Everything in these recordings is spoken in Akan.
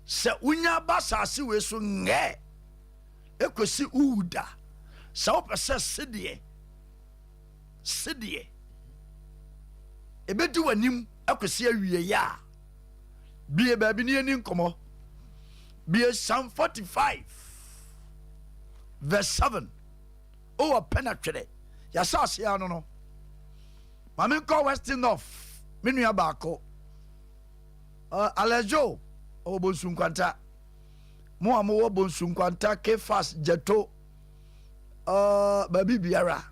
Sɛ wonya ba asase wei so ngɛɛ ekosi wowu da, sɛ wopɛ sɛ sedeɛ sedeɛ ebedi w'anim akosi awieeɛ a, bie baabi ne yɛni nkɔmmɔ. Bie Psalm 45 verse 7. Wowɔ pɛ na twerɛ. Yɛahyɛ aseɛ ano no. Ma menkɔ Western North, me nua baako. Alejo, ɔwɔ Bonsu Nkwanta. Mo a mowɔ Bonsu Nkwanta, Kefas, Gyeto, baabi biara.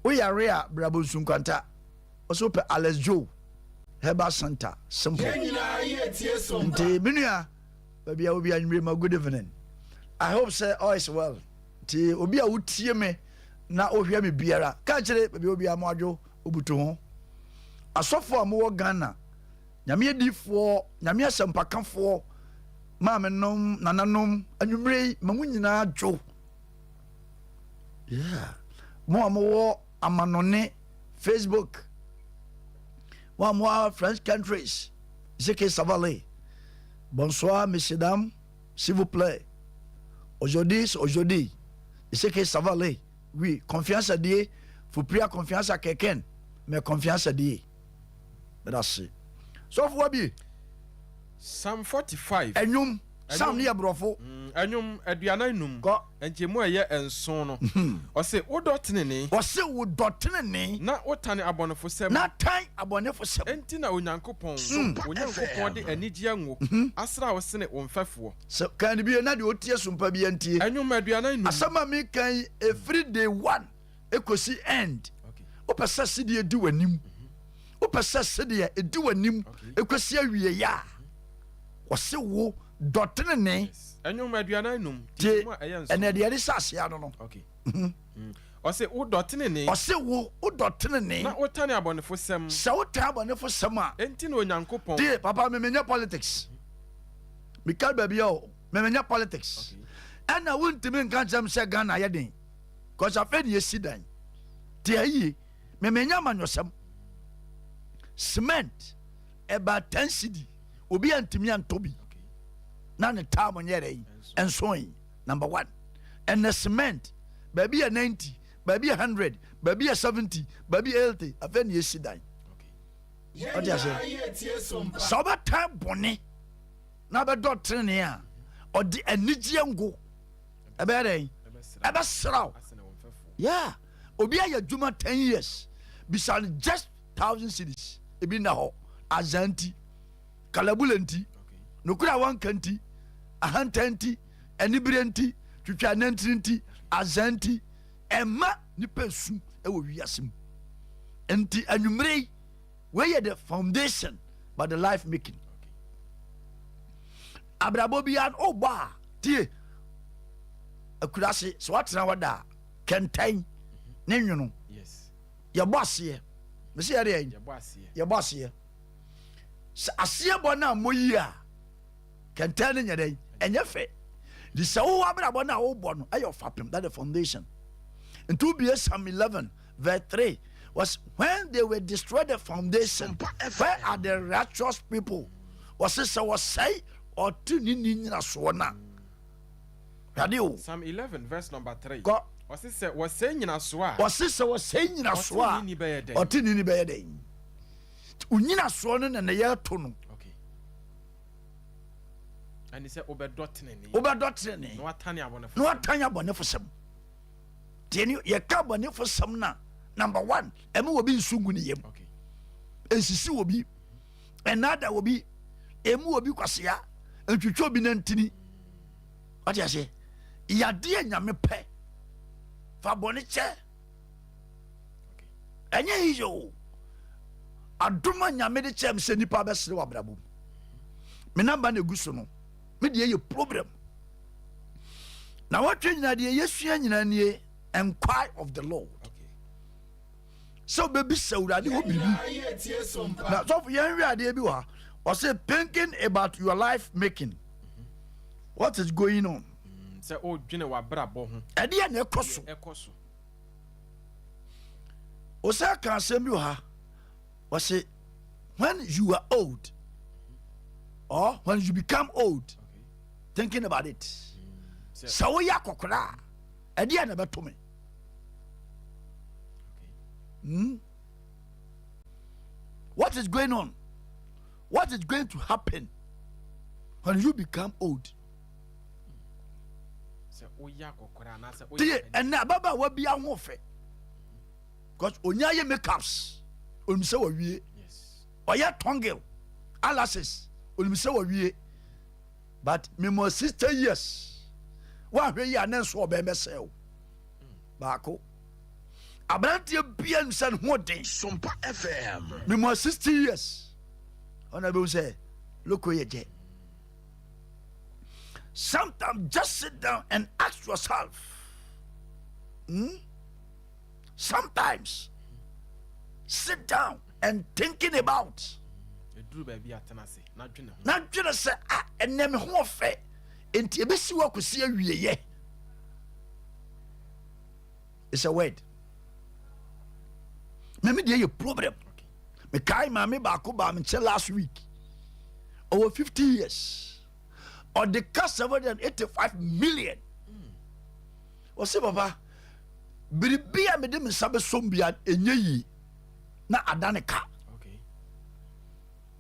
Woyare a, bra Bonsu Nkwanta. Ɔsɛ wopɛ Alex Joe Herbal Center, simple. Nti me nua, baabi a obi anwumire ma good evening. I hope sɛ all is well. Nti obi a wotie me na wohwɛ me biara, ka kyerɛ baabi a obi a mo adwo obutu ho. Asɔfo a mowɔ Ghana, Nyame adiyifoɔ, Nyame asɛmpakafoɔ, maamenom, nananom, anwummerɛ yi, ma mo nyinaa dwo. Yeah. Mo a mowɔ amanɔne, Facebook, mo a mowɔ French countries, Zeke Savale, bonsoir, messieurs dames, s'il vous plaît. Aujourd'hui, c'est aujourd'hui. Zeke Savale, oui, confiance à Dieu, faut prier confiance à quelqu'un, mais confiance à Dieu. Meda se. Sɔfo wa bi. Psalm 45. Ɛnwom. Psalm ne yɛ borɔfo. Ɛnwom 45. Kɔ. Nkyɛmu a ɛyɛ 7 no. Ɔse wodɔ tenenee. Ɔse wodɔ tenenee. Na wotane abɔnefosɛm. Na tan abɔnefosɛm. Enti na Onyankopɔn, wo Nyankopɔn de anigyeɛ ngo asra wo sene wo mfɛfoɔ. Sɛ kan no bi na deɛ ɔtie sompa bi ntie. Ɛnwom 45. Asɛm a meka yi ɛfiri day one ɛkɔsi end. Wopɛ sɛ sedeɛ di w'anim. Wopɛ sɛ sedeɛ ɛdi w'anim ɛkɔsi awieeɛ a, ɔse wo dɔ tenenee. Ɛnwom 45. Tie ɛnɛ deɛ ɛde hyɛ aseɛ ano no. Ɔse wo dɔ tenenee. Ɔse wo wodɔ tenenee. Na wotane abɔnefosɛm. Sɛ wotan abɔnefosɛm a. Enti na Onyankopɔn. Tie papa me menyɛ politics. Meka baabi a o me menyɛ politics. Ɛna wontumi nka nkyɛm sɛ Ghana yɛ den. Cause afei ne yɛsi dan. Tie yie me menyɛ amanyɔsɛm. Cement ɛbaa 10 cedi obi antumi antɔ bi na ne tam nyɛ dɛ nsoe. Number one, ɛnɛ cement baabi yɛ 90, baabi yɛ 100, baabi yɛ 70, baabi yɛ 80. Afei ne yɛsi dan. Ɔte aseɛ, sɛ wobɛtan bɔne na bɛdɔ tenene a, ɔde anigyeɛ ngo ɛbɛyɛ dɛn? Ɛbɛsra wo. Yeah, obi ayɛ adwuma 10 years, bisa no just 1,000 cedis ebi nna hɔ. Azan nti, kalabule nti, nokora a wanka nti, ahantan nti, anibere nti, twitwa anantiri nti, azan nti, ɛma nipa esu ɛwɔ wiase mu. Nti anwummere yi, wei yɛ the foundation but the life making. Abrabɔ biara no ɔbɔ a, tie akurase sɛ watena hɔ da a, kɛntɛn ne nwono yɛbɔ aseɛ. Mesi yɛ deɛ yɛbɔ aseɛ. Sɛ aseɛ bɔ no a mmɔ yie a, kɛntɛn no nyɛ dɛn? Ɛnyɛ fɛ. Nti sɛ wowɔ abrabɔ no a wobɔ no ɛyɛ ɔfapem, that the foundation. Nti wobie Psalm 11 verse 3 was when they were destroyed the foundation, where are the righteous people? Wɔse sɛ wɔsɛe ɔte ne ni nyinasoɔ no a, hwɛde o. Psalm 11 verse number 3. Kɔ. Ɔse sɛ wɔsɛe nyinasoɔ a. Ɔse sɛ wɔsɛe nyinasoɔ a, ɔte ne ni bɛyɛ dɛn? Onyinasoɔ no na na yɛto no. Ɛne sɛ wobɛdɔ tenenee. Wobɛdɔ tenenee. Na watane abɔnefosɛm. Na watane abɔnefosɛm. Deɛ ni yɛka abɔnefosɛm na number one, ɛma obi nsu ngu ne yam. Nsisi obi, ɛnaada obi, emu obi kwasea, ntwitwa obi nantini. Wate aseɛ? Yadeɛ Nyame pɛ. Fa bɔne kyɛ. Ɛnyɛ easy o. Adom a Nyame de kyɛm sɛ nipa bɛsere wɔ abrabɔ mu. Me namba na egu so no, me deɛ yɛ problem. Na wɔtwe nyina deɛ yɛsua nyina nie, inquire of the Lord. Sɛ wobɛbisa Awurade hɔ biribi. Na sɔfo yɛn hwɛ adeɛ bi wɔ ha. Ɔsɛ thinking about your life making. What is going on? Sɛ wodwene w'abrabɔ ho. Ɛdeɛ na ɛkɔ so. Ɛkɔ so. Ɔsɛ ka asɛm bi wɔ ha. Ɔsɛ when you are old. Or when you become old, thinking about it, sɛ woyɛ akɔkora a, ɛdeɛ na ɛbɛto me. What is going on? What is going to happen when you become old? Tie, ɛnɛ ababaawa bi aho fɛ because onya yɛ makeups, onim sɛ wawie. Ɔyɛ tongue eyelashes, onim sɛ wawie. But memo 60 years, wahwɛ yi a, ne nso ɔbɛn bɛsɛ o. Baako aberanteɛ bia nim sɛ ne ho den. Sompa FM. Memo 60 years, ɔna bɛhu sɛ loko yɛ gyɛ. Sometimes just sit down and ask yourself, Sometimes sit down and thinking about. Ɛduru baabi atena ase na dwene ho. Na dwene sɛ, a ɛnɛ me ho ɔfɛ nti ebɛsi wɔ akɔsi awieyɛ. It's a word. Mɛmi deɛ yɛ problem. Mekae maame baako baa me nkyɛn last week, ɔwɔ 50 years, ɔde ka 785 million. Ɔsɛ, "Papa, biribi a mede me nsa bɛsom bia ɛnyɛ yie na ada ne ka."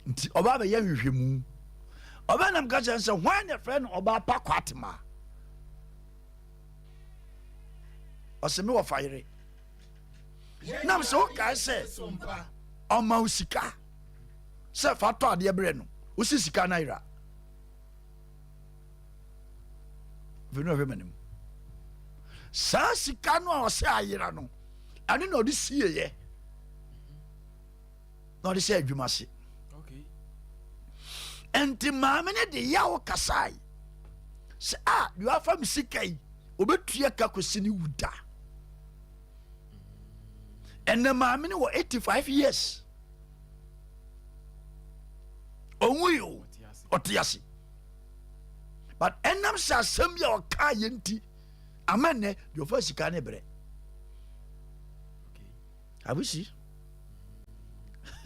Nti ɔbaa bɛyɛ nhwehwɛmu. Ɔbaa nam ka kyerɛ sɛ, hwan na ɛfrɛ no ɔbaa pa Kwatema? Ɔsɛ me wɔfa yere. Nam sɛ wokae sɛ ɔma wo sika sɛ fa tɔ adeɛ berɛ no, wosi sika no ayera. Afei ne ɔhwɛ m'anim. Saa sika no a ɔsɛ ayera no, ɛno na ɔde sieyɛ na ɔde hyɛ adwuma se. Nti maame no de yaw kasae sɛ, a deɛ wafa me sika yi, obɛtua ka kɔsi ne wu da. Ɛnɛ maame no wɔ 85 years, ɔnwui o, ɔte ase, but ɛnam sɛ asɛm bi a ɔkaa yɛ nti ama nnɛ deɛ ɔfa sika ne brɛ. Abusi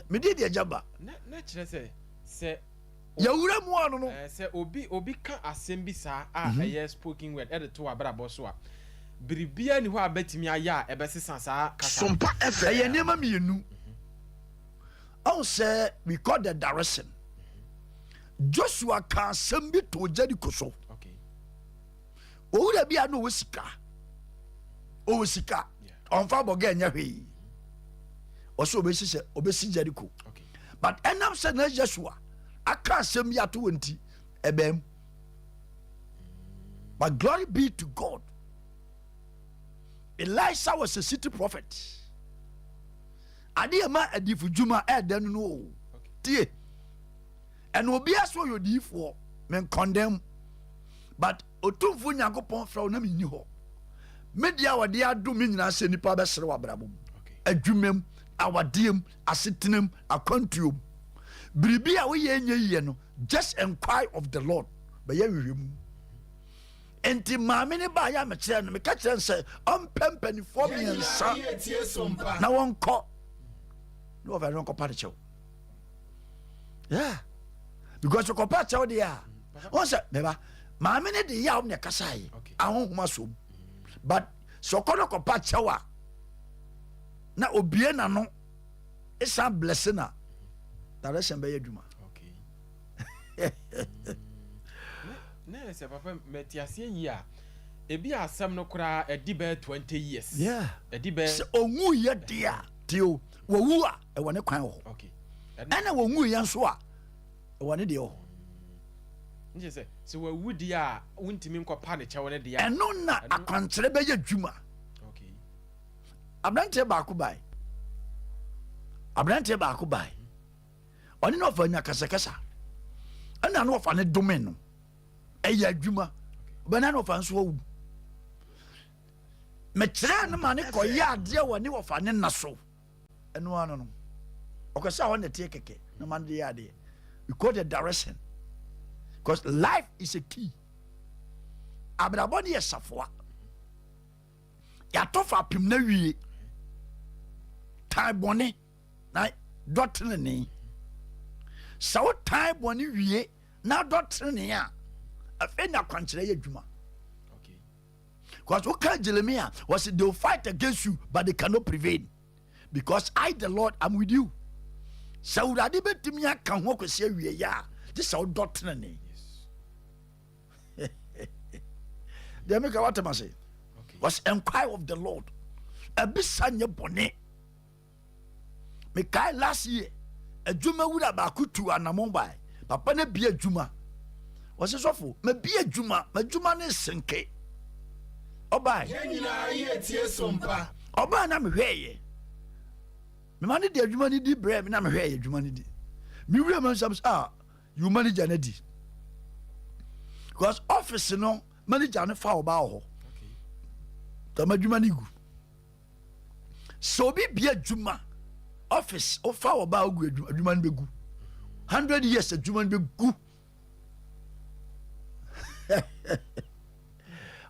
mede deɛ gya ba. Na kyerɛ sɛ yɛwura mu ano no. Sɛ obi ka asɛm bi saa a, ɛyɛ spoken word ɛde to abrabɔ so a, biribiara ni hɔ a bɛtumi ayɛ a ɛbɛsesa saa kasa no. Sompa FM. Ɛyɛ nneɛma mmienu. Ɔn sɛ we call the direction. Joshua ka asɛm bi to Jericho so. Owura bi a na ɔwɔ sika, ɔwɔ sika, ɔnfa bɔgɛ nyɛ hwee, ɔsɛ ɔbɛsi sɛ ɔbɛsi Jericho. But ɛnam sɛ na Joshua aka asɛm bi ato wɔ nti, ɛbɛn. But glory be to God, Elisha was a city prophet. Adeɛ ma adifo dwuma ɛɛdɛ no no o. Tie, ɛna obiara so ɔyɛ odiyifoɔ, menkɔndɛm, but Otumfo Nyankopɔn frɛ wo na menni hɔ. Me deɛ a wɔde adom me nyinaa sɛ nnipa bɛsere wɔ abrabɔ mu, adwuma mu, awadeɛ mu, asetena mu, akwantuo mu, biribi a woyɛ nyɛ yie no, just enquire of the Lord, bɛyɛ nhwehwɛ mu. Nti maame ne baa yɛ a, mekyerɛ no, meka kyerɛ no sɛ ɔmpɛ mpanimfoɔ mmiɛnsa na wɔnkɔ ne wɔfɛ no nkɔpa ne kyɛw. Yeah, because kɔpa kyɛw deɛ a, wɔn sɛ mɛba maame ne de yaw na ɛkasa yi ahohoma som, but sɛ ɔkɔ no kɔpa kyɛw a, na obie n'ano esan bless na direction bɛyɛ adwuma. Na yɛ sɛ, papa, mɛte aseɛ yi a, ebi asɛm no koraa ɛdi bɛyɛ 20 years. Ɛdi bɛyɛ Sɛ onwu yɛ deɛ a, tie o, wɔwu a, ɛwɔ ne kwan wɔ hɔ. Ɛna wɔnwu yɛ nso a, ɛwɔ ne deɛ wɔ hɔ. Nkyɛ sɛ wawu deɛ a, wontumi nkɔpa ne kyɛw ne deɛ a. Ɛno na akwankyerɛ bɛyɛ adwuma. Aberanteɛ baako bae, aberanteɛ baako bae, ɔne na ɔfa nya kasakasa, ɛna na ɔfa ne dome no ɛyɛ adwuma ɔbɛna na ɔfa nso awu. Mekyerɛ no ma ne kɔyɛ adeɛ wɔ ne wɔfa ne nna so. Ɛno ano no, ɔkɔsɛ a ɔne teɛ kɛkɛ na ma no de yɛ adeɛ. We call the direction because life is a key. Abrabɔ ne yɛ safoa, yɛatɔ fa apem na wie tan bɔne na dɔ tenene. Sɛ wo tan bɔne wie. na adɔ tenenee a, afei na akwankyerɛ yɛ adwuma. Because woka Jeremiah, wɔsi they will fight against you but they cannot prevail because I the Lord am with you. Sɛ Awurade bɛtumi aka ho akɔsi awieeɛ a, gye sɛ wodɔ tenenee. Deɛ meka woatem ase. Was inquire of the Lord. Abisa nyɛ bɔne. Mekae last year adwuma wura baako tu anamɔn bae. Papa no bie adwuma. Wɔse sɔfo, mabie adwuma, m'adwuma ne senke. Ɔbae. Yɛn nyinaa yɛ tie sompa. Ɔbae na mehwɛeɛ. Mema no de adwuma no di brɛ me na mehwɛeɛ adwuma no di. Me wura mu nsɛm sɛ ah, you manager no di. Because office no manager no fa ɔbaa wɔ hɔ. Tama adwuma no gu. Sɛ obi bia adwuma office wofa wɔ ba ogu adwuma adwuma no bɛgu 100 years adwuma no bɛgu.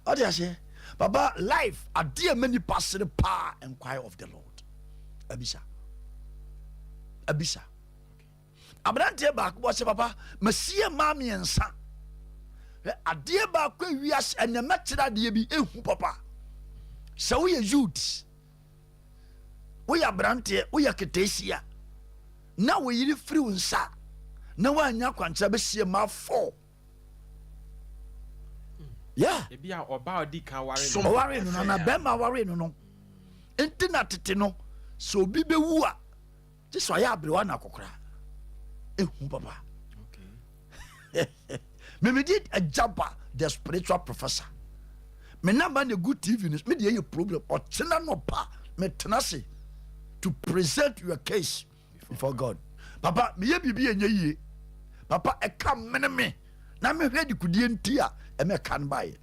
Ɔde aseɛ papa life adeɛ ma nipa sere paa, inquire of the Lord. Abisa abisa aberanteɛ baako bɔ sɛ papa masie mmaa mmiɛnsa. Adeɛ baako ewiase ɛnna mɛkyerɛ adeɛ bi ehu papa sɛ woyɛ youth, woyɛ aberanteɛ, woyɛ keteesia na wo yere firi wo nsa na woanya akwankyerɛ bɛsie mmaa four. Yeah. Ebi a ɔbaa ɔdi kan ware no. Ɔware no na bɛrima ware no nti na tete no sɛ obi bɛwu a, gye sɛ ɔyɛ aberewa na akɔkora ehu papa. Memedi agyaba the spiritual professor, me number na egu TV no. Me deɛ yɛ program ɔkyena nɔpa, metena se to present your case before God. Papa, meyɛ biribi ɛnyɛ yie papa, ɛka mene me na mehwɛ dekudie nti a ɛmɛ ɛka no baeɛ.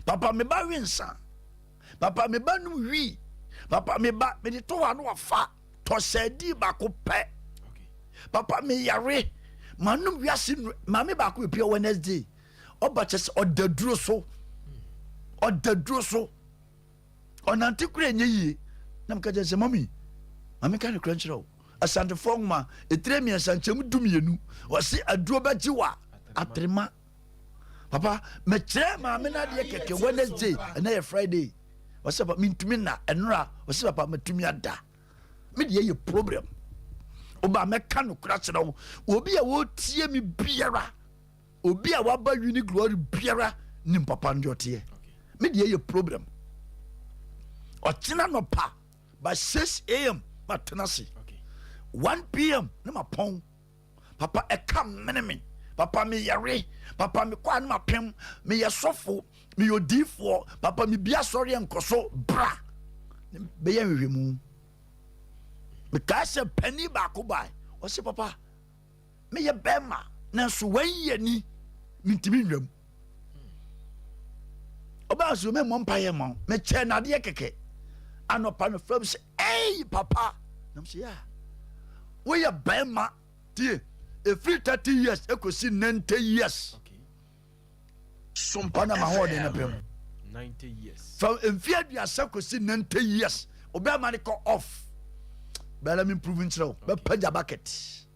Papa, me ba we nsa, papa, me ba num wii, papa, me ba mede to hɔ a na wafa tɔ sɛdi baako pɛ. Papa, me yare manum wiase nu. Maame baako bepia Wednesday ɔba kyɛ sɛ ɔda duro so, ɔda duro so, ɔnante kura ɛnyɛ yie. Na meka kyerɛ sɛ mami, maame ka ne kura nkyerɛ wo Asantefoɔ nwoma ɛtire 3 nkyɛmu 12, ɔse aduro bɛgye wa atrema. Papa, mekyerɛ maame no adeɛ kɛkɛ Wednesday, ɛnɛ yɛ Friday. Ɔsɛ papa mentumi na ɛnora ɔsɛ papa matumi ada. Me deɛ yɛ problem ɔba mɛka no kora kyerɛ wo. Obi a wɔtie me biara, obi a waba Uni Glory biara nim papa no deɛ ɔteɛ. Me deɛ yɛ problem ɔkyena nɔpa by 6 a.m. matena ase, 1 p.m. ne mapɔn. Papa, ɛka mene me papa, meyɛre papa, mekɔ a ne mapem, meyɛ sɔfo, meyɛ odiifoɔ papa, mebia sɔre nkɔ so bra bɛyɛ nhwehwɛmu. Mekae sɛ pani baako bae, ɔse papa, meyɛ bɛrima nanso wɔnyɛ ni mentumi nwam. Ɔbaa so memmɔ mpayɛ ma wo, mekyɛ nadeɛ kɛkɛ. Anɔpa no fam sɛ ei papa, nam sɛ yɛ woyɛ bɛrima tie ɛfiri 30 years ɛkɔsi 90 years ɔna ma hoɔden no pɛm. 90 years. From mfe 30 kɔsi 90 years obɛma no kɔ off bɛrɛ. Me prove nkyerɛ wo, bɛpagya bucket.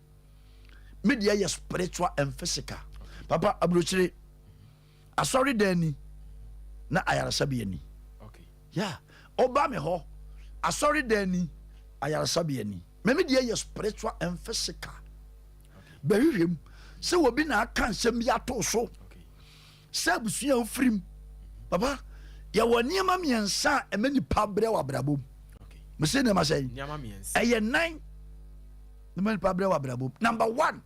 Me deɛ yɛ spiritual and physical. Papa, aburokyire asɔre dan ni na ayaresabea ni. Yeah, ɔba me hɔ, asɔre dan ni, ayaresabea ni. Mɛmi deɛ yɛ spiritual and physical. Bɛhwehwɛ mu sɛ obi na aka nsɛm bi ato so sɛ abusua a wofirim. Papa, yɛwɔ nneɛma mmiɛnsa a ɛma nipa brɛ wɔ abrabɔ mu. Mese nneɛma sɛn? Nneɛma mmiɛnsa. Ɛyɛ nan nneɛma nipa brɛ wɔ abrabɔ mu. Number one,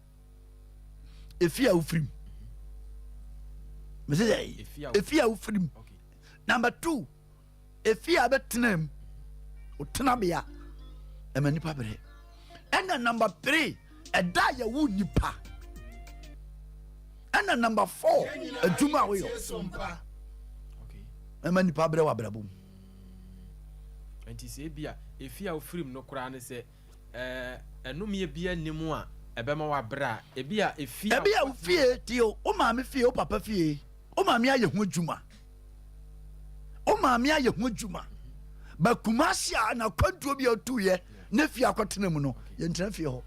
efi a wofirim. Mese sɛ Efi a efi a wofirim. Number two, efi a bɛtena mu, otenabea ɛma nipa brɛ. Ɛna number three, ɛda a yɛwo nipa. Ɛna number four, adwuma a woyɛ ɛma nipa brɛ wɔ abrabɔ mu. Nti sɛ ebi a efi a wofirim no koraa ne sɛ ɛnomeɛ bi anim a ɛbɛma wabrɛ a, ebi a efi a ebi a wo fie tie o, wo maame fie, wo papa fie, wo maame ayɛ ho adwuma, wo maame ayɛ ho adwuma ba Kumasi a na kwantuo bi a ɔtuyɛ ne fie akɔtena mu no, yɛntena fie hɔ.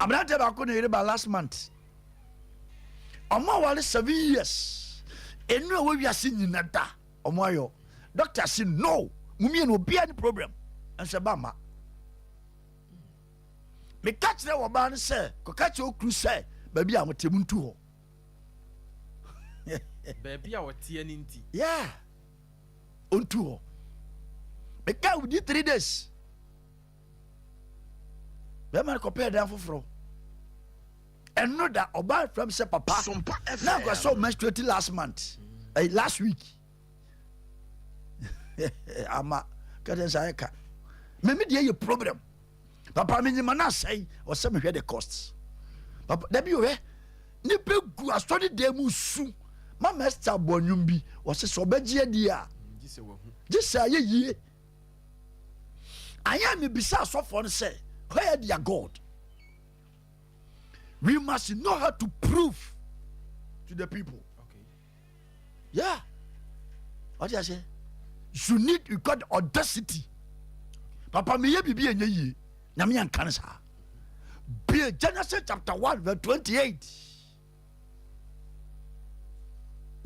Aberanteɛ baako ne yere ba last month. Ɔmo aware 7 years. Enu a ɛwɔ wiase nyina da ɔmo ayɔ. Doctor si no, mo mmienu obiara ni problem. Nso ɛba ma. Meka kyerɛ wɔ baa no sɛ kɔka kyerɛ okuru sɛ baabi a mote mu ntu hɔ. Baabi a ɔteɛ no nti. Yeah. Ɔntu hɔ. Meka within 3 days. Bɛrima no kɔpɛɛ dan foforɔ. Ɛno da ɔbaa fam sɛ papa Sompa na akɔ FM. sɛ menstruate last month, last week ama kɛtɛ sɛ ayɛ ka mɛmi deɛ yɛ problem. Papa, menyima no asɛe, ɔsɛ mehwɛ the cost. Papa, dabi ohwɛ nipa gu asɔre dan mu su. Mama Esther bɔ nnwom bi, ɔsɛ sɛ ɔbɛgye adi a gye sɛ wahu. Gye sɛ ayɛ yie. Ayɛ a mebisa asɔfoɔ no sɛ, where their God? We must know how to prove to the people. Yeah, what I say, you need, you got audacity. Papa, meyɛ biribi ɛnyɛ yie, Nyame anka no saa. Bie Genesis chapter 1 verse 28.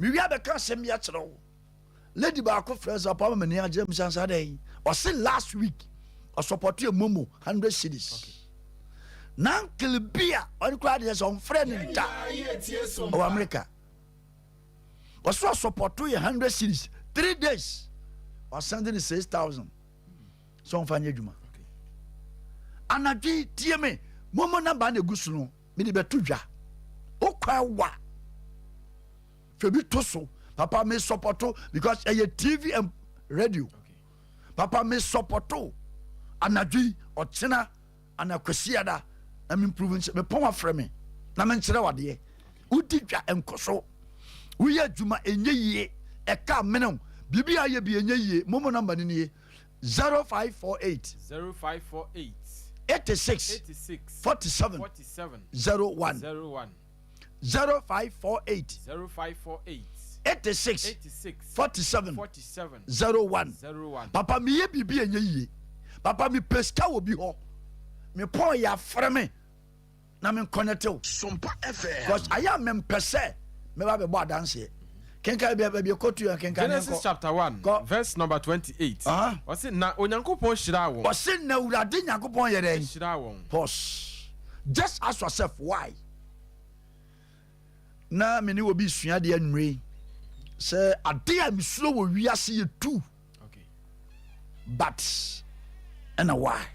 Mewia bɛka asɛm bi akyerɛ wo. Lady baako frɛ sɛ, "Papa, ma m'ani agye." Msansa dɛn? Ɔse last week ɔsupport yɛ MoMo 100 cedis. Na uncle bi a ɔne koraa deɛ sɛ ɔmfrɛ ne da ɔwɔ America, ɔso ɔsupport yɛ 100 cedis, 3 days ɔsend ne 6,000 sɛ ɔmfa nyɛ adwuma. Anadwo yi, tie me, MoMo number na egu so no, mede bɛto dwa. Wokwan wa fɛ bi to so. Papa, me support because ɛyɛ TV and radio. Papa, me support anadwo yi, ɔkyena ana Kwasiada na me improve nkyɛ mepɔn afrɛ me na menkyerɛ wadeɛ. Wodi dwa nkɔ so, woyɛ adwuma ɛnyɛ yie, ɛka menew biribi a ayɛ bi ɛnyɛ yie. MoMo number no nie: 0548 0548 86 86 47 47 01. 01. 0548 0548 86 86 47 47 01. 01. Papa, meyɛ biribi ɛnyɛ yie. Papa, mepɛ sika wɔ bi hɔ, mepɔn yɛ afrɛ me na menconnect wo. Sompa FM. Because ayɛ a mempɛ sɛ mɛba bɛbɔ adanseɛ. Kenkan bia baabi ɛkɔtu yɛ, kenkan ne Genesis nkɔ. chapter 1 Kɔ. verse number 28. Ɔse na Onyankopɔn hyiraa wɔn. Ɔse na Awurade Nyankopɔn yɛ dɛn? Hyiraa wɔn. Pause. Just ask yourself why. Na me ne obi sua adeɛ anwummerɛ yi sɛ ade a mesuro wɔ wiase yɛ tu but ɛna why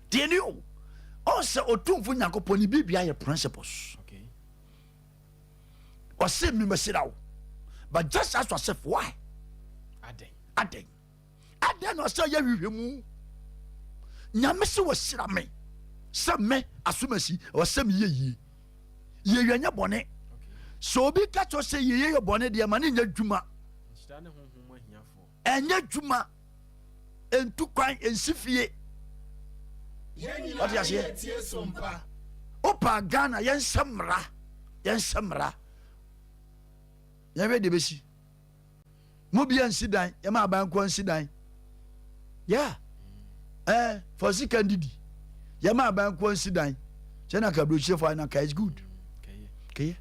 deɛ ni o, ɔn sɛ Ɔtumfo Nyankopɔn ne biribia yɛ principles. Ɔse memasira wo, but just ask yourself why. Adɛn? Adɛn, adɛn na ɔsɛ ɔyɛ hwehwɛmu? Nyame sɛ wɔhyira me sɛ me asomasi, ɛwɔ sɛ meyɛ yie. Yɛyɛ nyɛ bɔne. Sɛ obi ka kyerɛ sɛ yɛyɛ yɛ bɔne deɛ, ma ne nyɛ adwuma. Nhyira ne honhom ahiafoɔ. Ɛnyɛ adwuma, ɛntu kwan, ɛnsi fie. Ɔte aseɛ? Wopa Ghana, yɛnhyɛ mmara, yɛnhyɛ mmara, yɛhwɛ deɛ bɛsi. Mo bia nsi dan, yɛma aban nkoa nsi dan. Yeah, for sika ndidi, yɛma aban nkoa nsi dan sɛ na ka aburokyirefoɔ na ka is good. Kɛyɛ. Kɛyɛ.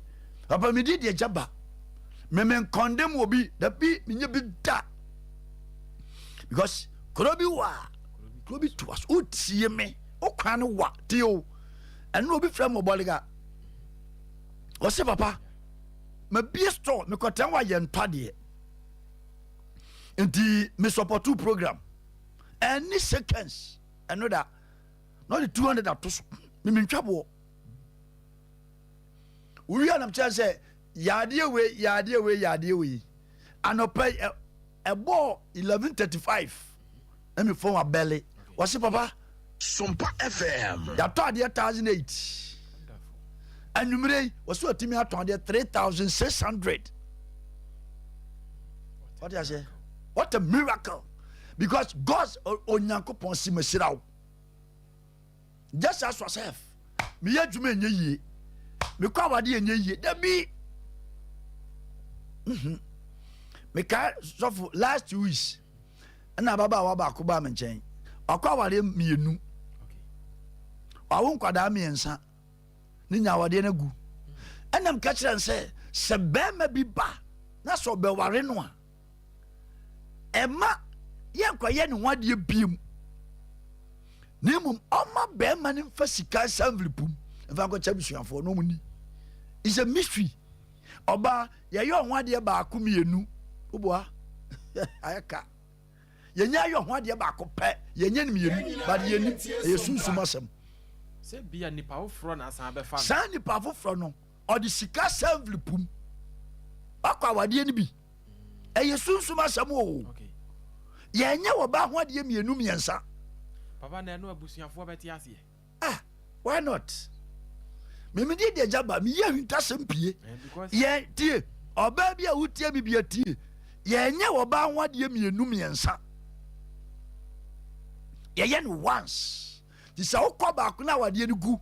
Papa, medi deɛ gya ba meme nkɔndem wɔ bi dabi, menyɛ bi da because kuro bi wɔ a kuro bi to aso. Wotie me, wokwan no wa tie o. Ɛno obi frɛ me ɔbɔlega, ɔse, "Papa, mabie store, mekɔtɛn wɔ ayɛ ntɔ adeɛ nti me support program." Ɛne seconds ɛno da na ɔde 200 ato so. Mementwa boɔ wowie anam kyerɛ sɛ yɛadeɛ wei, yɛadeɛ wei, yɛadeɛ wei. Anɔpa yi ɛbɔɔ 11:35 na me phone abɛle. Wɔse, "Papa, Sompa FM. yɛatɔ adeɛ 1008." Anwummerɛ yi wɔsɛ watumi atɔn adeɛ 3600. Wɔte aseɛ? What a miracle! Because God, Onyankopɔn si mahyira wo. Just ask yourself, meyɛ adwuma ɛnyɛ yie, mekɔ awadeɛ ɛnyɛ yie, dabi. Mekae sɔfo last 2 weeks ɛna ababaawa baako baa me nkyɛn, ɔkɔ awadeɛ mmienu. Wawo nkwadaa mmiɛnsa ne nya awadeɛ no agu. Ɛna meka kyerɛ no sɛ sɛ bɛrima bi ba na sɛ ɔbɛware no a ɛma yɛnkɔyɛ ne ho adeɛ biem na mmom ɔma bɛrima no mfa sika nsa envelope mu mfa nkɔkyɛ abusuafoɔ na ɔmo ni. It's a mystery. Ɔbaa yɛyɛ ɔho adeɛ baako mmienu woboa ayɛ ka yɛnyɛ ayɛ ɔho adeɛ baako pɛ yɛnyɛ no mmienu but yɛnim ɛyɛ sunsum asɛm. Sɛ bia nipa foforɔ na asan bɛfa no. Saa nipa foforɔ no ɔde sika sɛ envelope mu wakɔ awadeɛ no bi ɛyɛ sunsum asɛm o. Yɛnyɛ wɔ ba ho adeɛ mmienu mmiɛnsa. Papa na ɛno abusuafoɔ bɛte aseɛ. Ah, why not? Mimi di deɛ gya ba meyɛ ahintasɛm pie. Yɛn tie ɔbaa bi a wotie mi bi atie yɛnyɛ wɔ ba ho adeɛ mmienu mmiɛnsa yɛyɛ no once nti sɛ wokɔ baako na awadeɛ no gu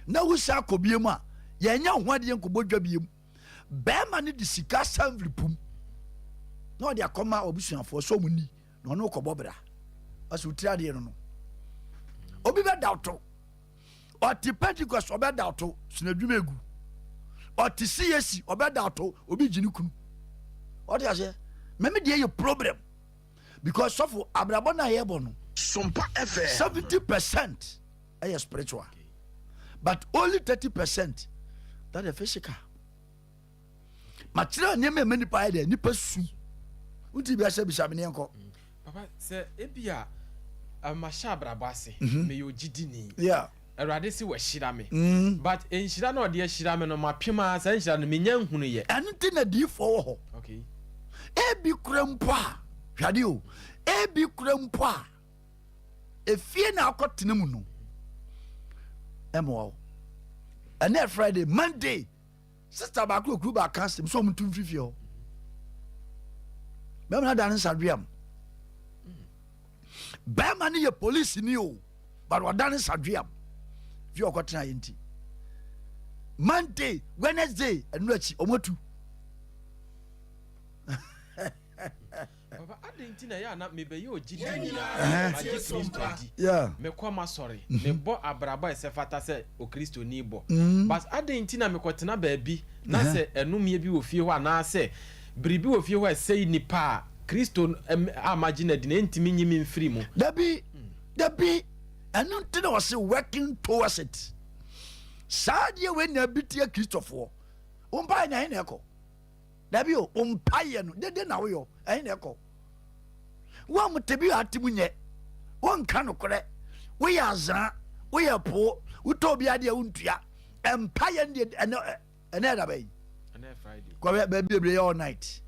na wosan akɔ bie mu a yɛnyɛ wo ho adeɛ nkɔbɔ dwa bie mu. Bɛrima no de sika san mfiripum na ɔde akɔma abusuafoɔ sɛ ɔmo ni na ɔno kɔbɔ bra ɔsɛ wotiri adeɛ no no obi bɛda wo to ɔte Pentecost ɔbɛda wo to sinadwuma egu ɔte CAC ɔbɛda wo to obi gyi ne kunu ɔte aseɛ mɛmi deɛ yɛ problem because sɔfo abrabɔ no a yɛbɔ no Sompa FM. 70% ɛyɛ spiritual but only 30% that is physical. Makyerɛ nneɛma ɛma nipa ayɛ dɛ nipa su wonti bi ahyɛ bisa me ne yɛnkɔ. Papa sɛ ebi a mahyɛ abrabɔ ase meyɛ ogyidini Awurade se wahyira me but nhyira na ɔde ahyira me no mapem a saa nhyira no menya nhunu yɛ. Ɛno nti na diifoɔ wɔ hɔ. Ebi kura mpo a hwade o ebi kura mpo a efie na akɔtena mu no ɛmoa wo. Ɛnɛ Friday Monday sister baako okuru baaka asɛm sɛ ɔmo ntu mfiri fie hɔ bɛrima no ada ne nsa dweam bɛrima no yɛ polisi ni o but ɔda ne nsa dweam fie ɔkɔtena yɛ nti Monday Wednesday ɛno akyi ɔmo atu. Papa adɛn nti na ɛyɛ a na mebɛyɛ ogyidini magye Kristo adi mekɔ m'asɔre mebɔ abrabɔ a ɛsɛ fata sɛ okristoni bɔ but adɛn nti na mekɔtena baabi na sɛ ɛnomeɛ bi wɔ fie hɔ anaasɛ biribi wɔ fie hɔ a ɛsɛe nipa a Kristo a magye no adi no ɛntumi nyi me mfiri mu. Dabi dabi ɛno nti na wɔse working towards it saa adeɛ wei na bi tia Kristofoɔ wo mpaeɛ na ɛhe na ɛkɔ. Dabi o, wo mpaeɛ no, dede na woyɔ, ɛhe na ɛkɔ? Wo a mote bi a ate mu nyɛ, wonka nokorɛ, woyɛ azaa, woyɛ poo, wotɔ obi adeɛ wontua. Mpaeɛ no deɛ ɛnɛ ɛnɛ ɛda bɛyi. Kɔhwɛ baabi bebree yɛ all night.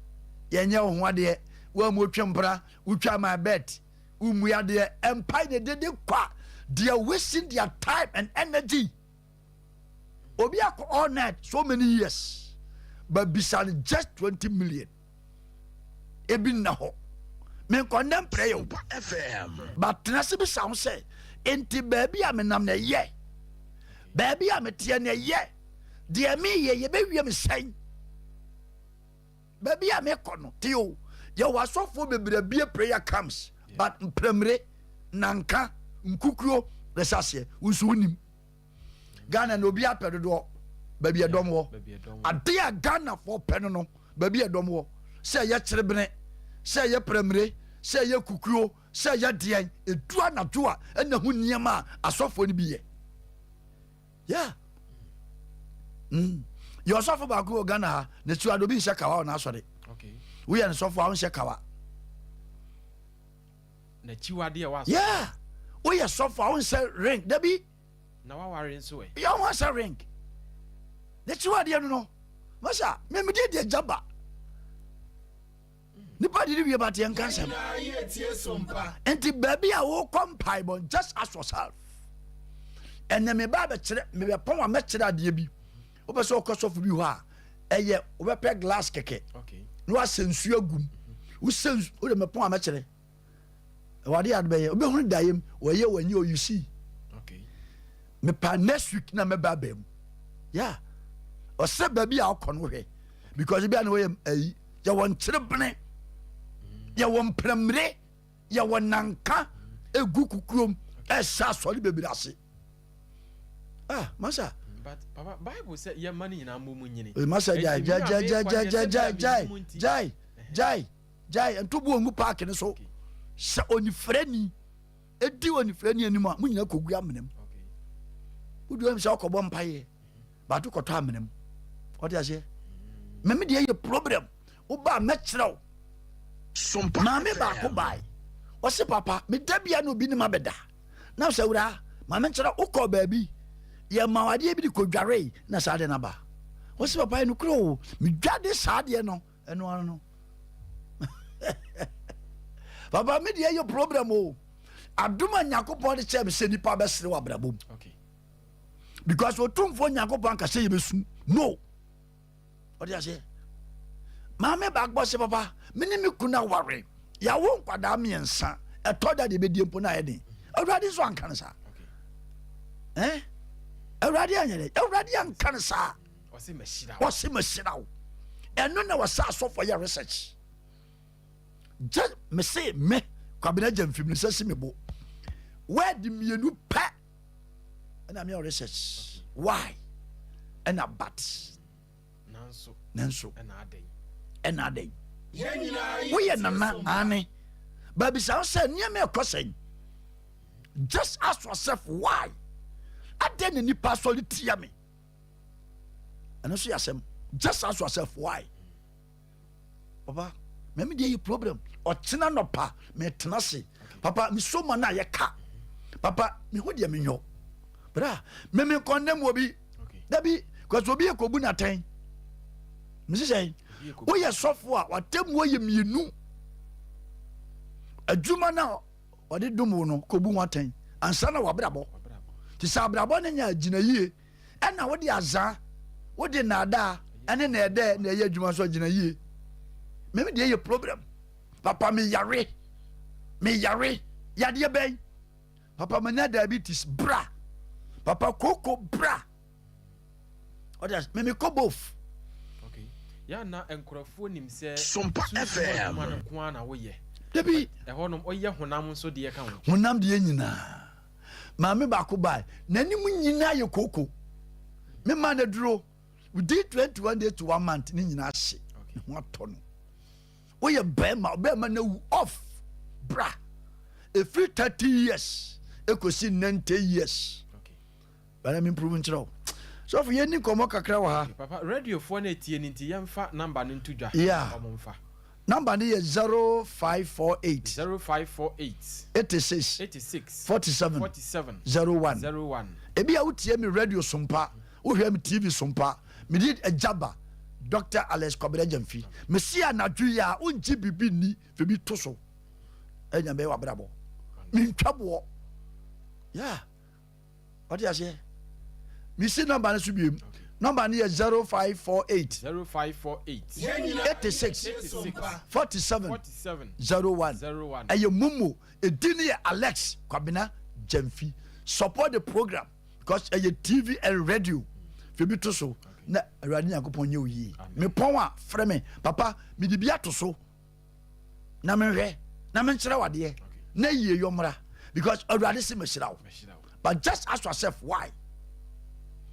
Yɛnyɛ wo ho adeɛ, wo a motwe mpra, wotwa my bet, wommu adeɛ. Mpaeɛ deɛ dede kwa. They are wasting their time and energy. Obi akɔ all night so many years but bisa no just 20 million ebi nna hɔ menkɔ nnɛ mprɛ yɛ o but tena se bisa ho sɛ nti baabi a menam na ɛyɛ baabi a meteɛ na ɛyɛ deɛ meyɛ yɛbɛwie me sɛn baabi a mekɔ no te o yɛwɔ asɔfoɔ bebree abie prayer camps but mprɛmire nanka nkukuo na ɛhyɛ aseɛ wo nso wonim Ghana na obi apɛ dodoɔ baabi ɛdɔm wɔ ade a Ghanafoɔ pɛ no no baabi ɛdɔm wɔ sɛ ɛyɛ kyerebene sɛ ɛyɛ prɛmire sɛ ɛyɛ kukuo sɛ ɛyɛ deɛn ɛdu anadwo a ɛna ho nneɛma a asɔfoɔ no bi yɛ yeah yɛ ɔsɔfo baako wɔ Ghana ha na tiwa do obi nhyɛ kawa wɔ n'asɔre woyɛ no sɔfo a wonhyɛ kawa N'akyiwadeɛ wɔ asɔre. Yeah woyɛ sɔfo a wonhyɛ ring dabi. Na waware nso ɛ. Yɛ ho asɛ ring. N'akyiwadeɛ no no masa memede deɛ gya ba nipa de ne wie ba teɛ nka nsɛm nti baabi a wokɔ mpaebɔ just ask yourself ɛnɛ meba bɛkyerɛ mebɛpɔn a mɛkyerɛ adeɛ bi wopɛ sɛ wokɔ sɔfo bi hɔ a ɛyɛ wobɛpɛ glass kɛkɛ na wasɛ nsuo agum wosɛ nsu wode mɛpɔn a mɛkyerɛ ɛwɔ adeɛ ade bɛyɛ wobɛhunu daeɛ mu wɔyɛ wɔnyɛ o you see mepa next week na mɛba aba mu yeah ɔsɛ baabi a ɔkɔ no hwɛ because ebi a na wɔyɛ ayi yɛwɔ nkyerebene yɛwɔ mprɛmire yɛwɔ nanka egu kukurom ɛhyɛ asɔre bebree ase. Ah, masa. But papa, Bible sɛ yɛ mma no nyinaa mmɔ mu nyini. Eh, masa gyae gyae gyae gyae gyae gyae gyae gyae gyae gyae gyae nto bo ngu paaki no so. Sɛ onifirani edi onifirani anim a, mo nyinaa kɔgu amena mu. Wodi wɔn sɛ ɔkɔbɔ mpaeɛ, baako kɔtɔ amena mu. Ɔde aseɛ. Mɛmi deɛ yɛ problem. Woba a mɛkyerɛ wo. Maame baako bae. Ɔse papa, meda bia na obi ne ma bɛda. Na sɛ wura, maame nkyerɛ wokɔ baabi. Yɛma wo adeɛ bi de kɔdwaree na saa adeɛ no aba. Ɔse papa yɛ nokorɛ o, medwade saa adeɛ no. Ɛno ano no. Papa me deɛ yɛ problem o. Adom a Nyankopɔn de kyɛɛ me sɛ nipa bɛsere wɔ abrabɔ mu. Because Otumfoɔ Nyankopɔn anka sɛ yɛbɛsu. No. Ɔde aseɛ. Maame baako bɔ sɛ papa, me ne me kunu aware. Yɛawo nkwadaa mmiɛnsa. Ɛtɔ da deɛ bɛdie mpo na ayɛ den. Awurade nso anka no saa. Eh? Awurade anyɛ dɛ. Awurade anka no saa. Ɔse mahyira wo. Ɔse mahyira wo. Ɛno na wɔsɛ asɔfoɔ yɛ research. Gye me se me Kwabena Gyamfi me nsa si me bo. Word mmienu pɛ ɛna meyɛ research. Why? Ɛna but. Nanso. Nanso. Ɛna adɛn. Ɛna adɛn. Woyɛ nana ane. Baabisa wo sɛ nneɛma ɛkɔ sɛn. Just ask yourself why. Adɛn na nipa asɔre tia me? Ɛno nso yɛ asɛm. Just ask yourself why. Papa, mɛmi deɛ yɛ problem. Ɔkyena nɔpa mɛtena se. Papa, meso ma no a yɛka. Papa, mehu deɛ menyɔ. Bra, mɛmi nkɔndɛm wɔ bi. Dabi, kɔsɛ obi yɛ kɔbu n'atɛn. Mesi sɛn, woyɛ sɔfo a w'atemmuo yɛ mmienu. Adwuma no a ɔde dom wo no kɔbu ho atɛn ansa na w'abrabɔ. Te sɛ abrabɔ no nya agyina yie. Ɛna wode azaa, wode nnaadaa ɛne nɛɛdɛɛ na ɛyɛ adwuma nso agyina yie. Meme deɛ yɛ problem. Papa meyare, meyare, yadeɛ bɛn? Papa manya diabetes, bra. Papa koko bra. Ɔde ase, meme kɔ both. Okay. Ya na nkurɔfoɔ nim sɛ Sompa sunsum FM. adwuma no nko ara na woyɛ. Dabi. Ɛhɔnom ɔyɛ honam nso deɛ ka ho. Honam deɛ nyinaa. Maame baako bae, n'anim nyinaa yɛ kooko. Me maa no aduro within 21 days to one month ne nyinaa hye. Ne ho atɔ no. Woyɛ bɛrima, ɔbɛrima no awu off bra. Ɛfiri 30 years ɛkɔsi 90 years. Bana me improve nkyerɛ wo. Sɔfo yɛnni nkɔmmɔ kakra wɔ ha. Papa, radiofoɔ no ɛtie no nti yɛmfa number no nto dwa. Yeah. Ɔmo mfa. Number no yɛ 0548. 0548. 86. 86. 47. 47. 01. 01. Ebi a wotie me radio so mpa, wohwɛ me TV so mpa, mede agya ba Dr. Alex Kwabena Gyamfi. Mesi anadwo yi a wongye biribi nni fa bi to so. Ɛnya bɛyɛ w'abrabɔ. Mentwa boɔ. Yeah. Ɔte aseɛ? Mesi nɔmba no so biem. Nɔmba no yɛ 0548. 0548. 86. 86. 47. 47. 01. 01. Ɛyɛ Momo. Edin no yɛ Alex Kwabena Gyamfi. Support the program because ɛyɛ TV and radio. Fɛ bi to so na Awurade Nyankopɔn nyɛ wo yie. Mepɔn a frɛ me papa mede bi ato so. na menhwɛ na menkyerɛ wadeɛ na yie yɔ mmra because awurade se mahyira wo but just ask yourself why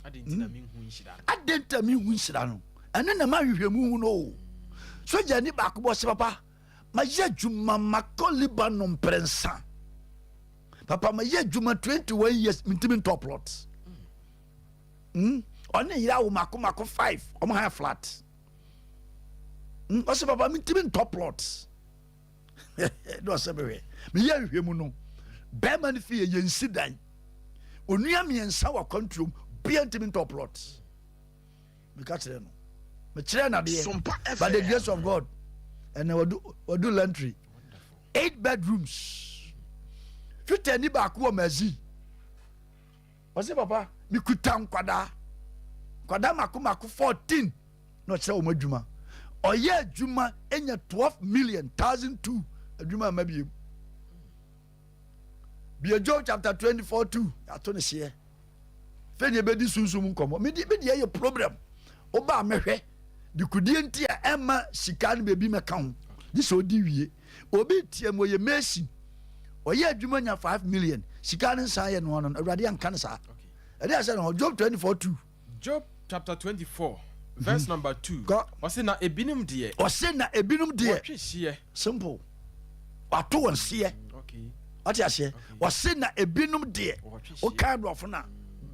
adɛn nti na hmm? menhu nhyira no ɛno na mahwehwɛ mu hu no o sogyani baako bɔ se papa mayɛ adwuma makɔ Lebanon mprɛnsa papa mayɛ adwuma 21 years mentimi ntɔ plot hmm? ɔne yere awo mako mako 5 ɔmo ha flat Mm, ɔsɛ papa mentumi ntɔ plot na ɔsɛ mehwɛ meyɛ nhwɛ mu no bɛrima no fie yɛnsi dan onua mmiɛnsa wɔ akwantuom bia ntumi ntɔ plot meka kyerɛ no mekyerɛ nadeɛ by the grace of God ɛnɛ wadu wadu lantry eight bedrooms fitani baako wɔ mazi Ɔse papa mekuta nkwadaa nkwadaa mako mako 14 na ɔkyerɛ wɔn adwuma ɔyɛ adwuma enya 12 million thousand two adwuma ama biem bie Job chapter 24 2 ato ne seɛ fɛ deɛ bɛdi sunsum nkɔmmɔ mede me deɛ yɛ problem woba a mɛhwɛ dekodie nti a ɛma sika no baabi mɛka ho gye sɛ ɔdi wie Obi teɛ mu ɔyɛ mason ɔyɛ adwuma nya 5 million sika no nsan yɛ no ano no awurade anka no saa. Ɛde ahyɛ ne ho. Job 24:2. Job chapter 24 verse number 2. Kɔ. Ɔse na ebinom deɛ. Ɔse na ebinom deɛ. Wɔtwe hyeɛ. Simple. Wato wɔn seɛ. Wate aseɛ? Ɔse na ebinom deɛ. Wokae borɔfo no a,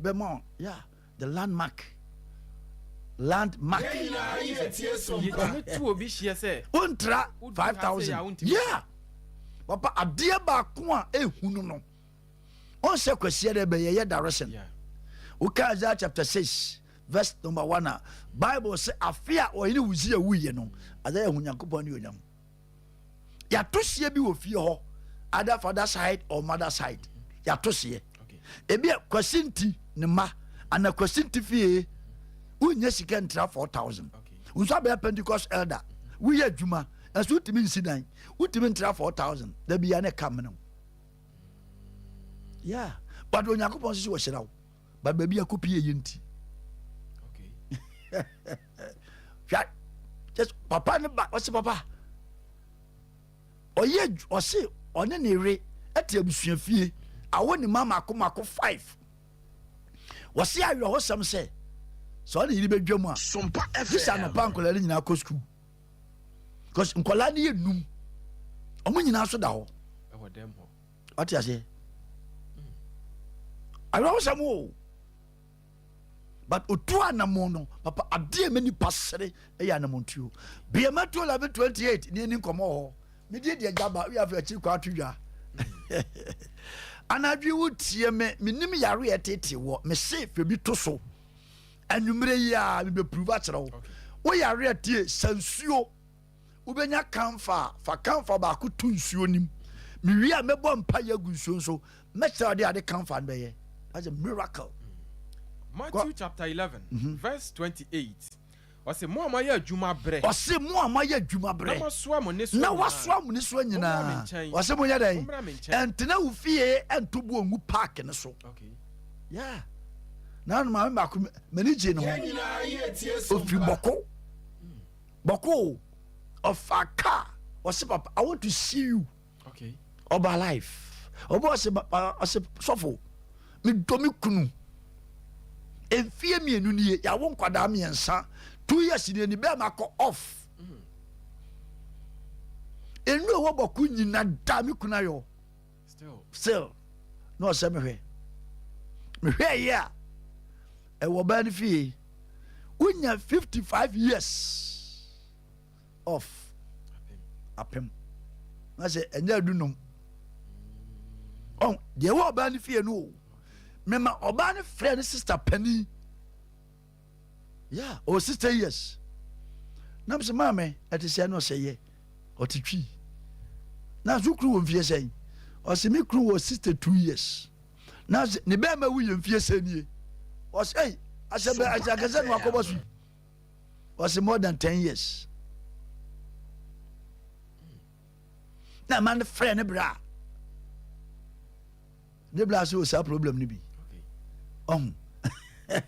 bɛma wɔn. Yeah, the landmark. Landmark. Yɛtumi tu obi hyeɛ sɛ. Wontra 5,000. Yeah. Papa, adeɛ baako a ehunu no. Ɔnsɛ kwasia dɛ bɛyɛ yɛ direction. Woka Isaiah chapter 6 verse number 1 a, Bible sɛ afe a ɔhene Usia wuiɛ no, Isaiah hu Nyankopɔn ne onyam. Yɛato seɛ bi wɔ fie hɔ, either father side or mother side. Yɛato seɛ. Ebi a Kwasi nti ne mma ana Kwasi nti fie wonyɛ sika ntra 4000. Nso abɛyɛ Pentecost elder. Woyɛ adwuma nso wotumi nsi dan. Wotumi ntra 4000. Da bi ya ne ka mene wo. Yeah. But Onyankopɔn nso sɛ wɔhyira wo. But baabi a kɔpie yɛ nti. Hwɛ just papa ne ba ɔse papa ɔyɛ ɔse ɔne ne yere ɛte abusua fie awo ne ma mako mako 5 wɔse awerɛhosɛm sɛ sɛ ɔne yere bɛdwa mu a gye sɛ anɔpa nkɔla no nyinaa kɔ sukuu because nkɔla no yɛ num ɔmo nyinaa so da hɔ ɔte aseɛ awerɛhosɛm o. But otu anamon no papa adeɛ ɛmɛ nipa sere ɛyɛ anamontuo. Bia Matthew 11:28 ne ɛni nkɔmɔ hɔ. Medie deɛ gyaba wi afei akyiri kɔ ato dwa. Anadwo wo tie me menim yare ɛtete wɔ me se fɛ bi to so. Anwummerɛ yi a mebɛ prove akyerɛ wo. Wo yare ɛtie sansuo. Wobɛnya kamfa a, fa kamfa baako to nsuo no mu. Mewie a, mɛbɔ mpaeɛ agu nsuo no so. Mɛkyerɛ ade ade kamfa no bɛyɛ. That's a miracle. Matthew chapter 11 verse 28. Ɔse mo a moayɛ adwuma brɛ. Ɔse mo a moayɛ adwuma brɛ. Na moasoa mo nnesoa Na wasoa mo nnesoa nyinaa. Ɔse monyɛ dɛn? Mommra me nkyɛn. Ɛntena wo fie ɛnto boɔ ngu park no so. Okay. Yeah. Na no maame baako m'ani gye ne ho. Ofiri Bɔko. Bɔkɔ o, ɔfa car, ɔse papa I want to see you. Okay. Ɔba life. Ɔba ɔse ɔse sɔfo, me dɔ me kunu. Mfie mmienu nie, yɛawo nkwadaa mmiɛnsa. 2 years nie ni bɛɛ ma kɔ off. Enu ɛwɔ bɔko nyina da me kunu ayɔ. Still. Na ɔsɛ mehwɛ. Mehwɛ yɛ a ɛwɔ baa no fie. Wonya 55 years off apem. Na sɛ ɛnyɛ adunum. Ɔn deɛ ɛwɔ ɔbaa no fie no o. Mema ɔbaa no frɛ ne sister panin. Yeah, ɔwɔ 60 years. Na mesɛ maame ɛte sɛ na ɔsɛ yɛ. Ɔte twi. Na so kunu wɔ mfie sɛn? Ɔsɛ me kunu wɔ 62 years. Na ne bɛrima wu yɛ mfie sɛn nie? Ɔsɛ ei asɛ bɛ asɛ akɛsɛ no akɔbɔ so. Ɔsɛ more than 10 years. Na ɛma no frɛ ne bra. Ne bra sɛ wɔ saa problem no bi. Ɔho. Ne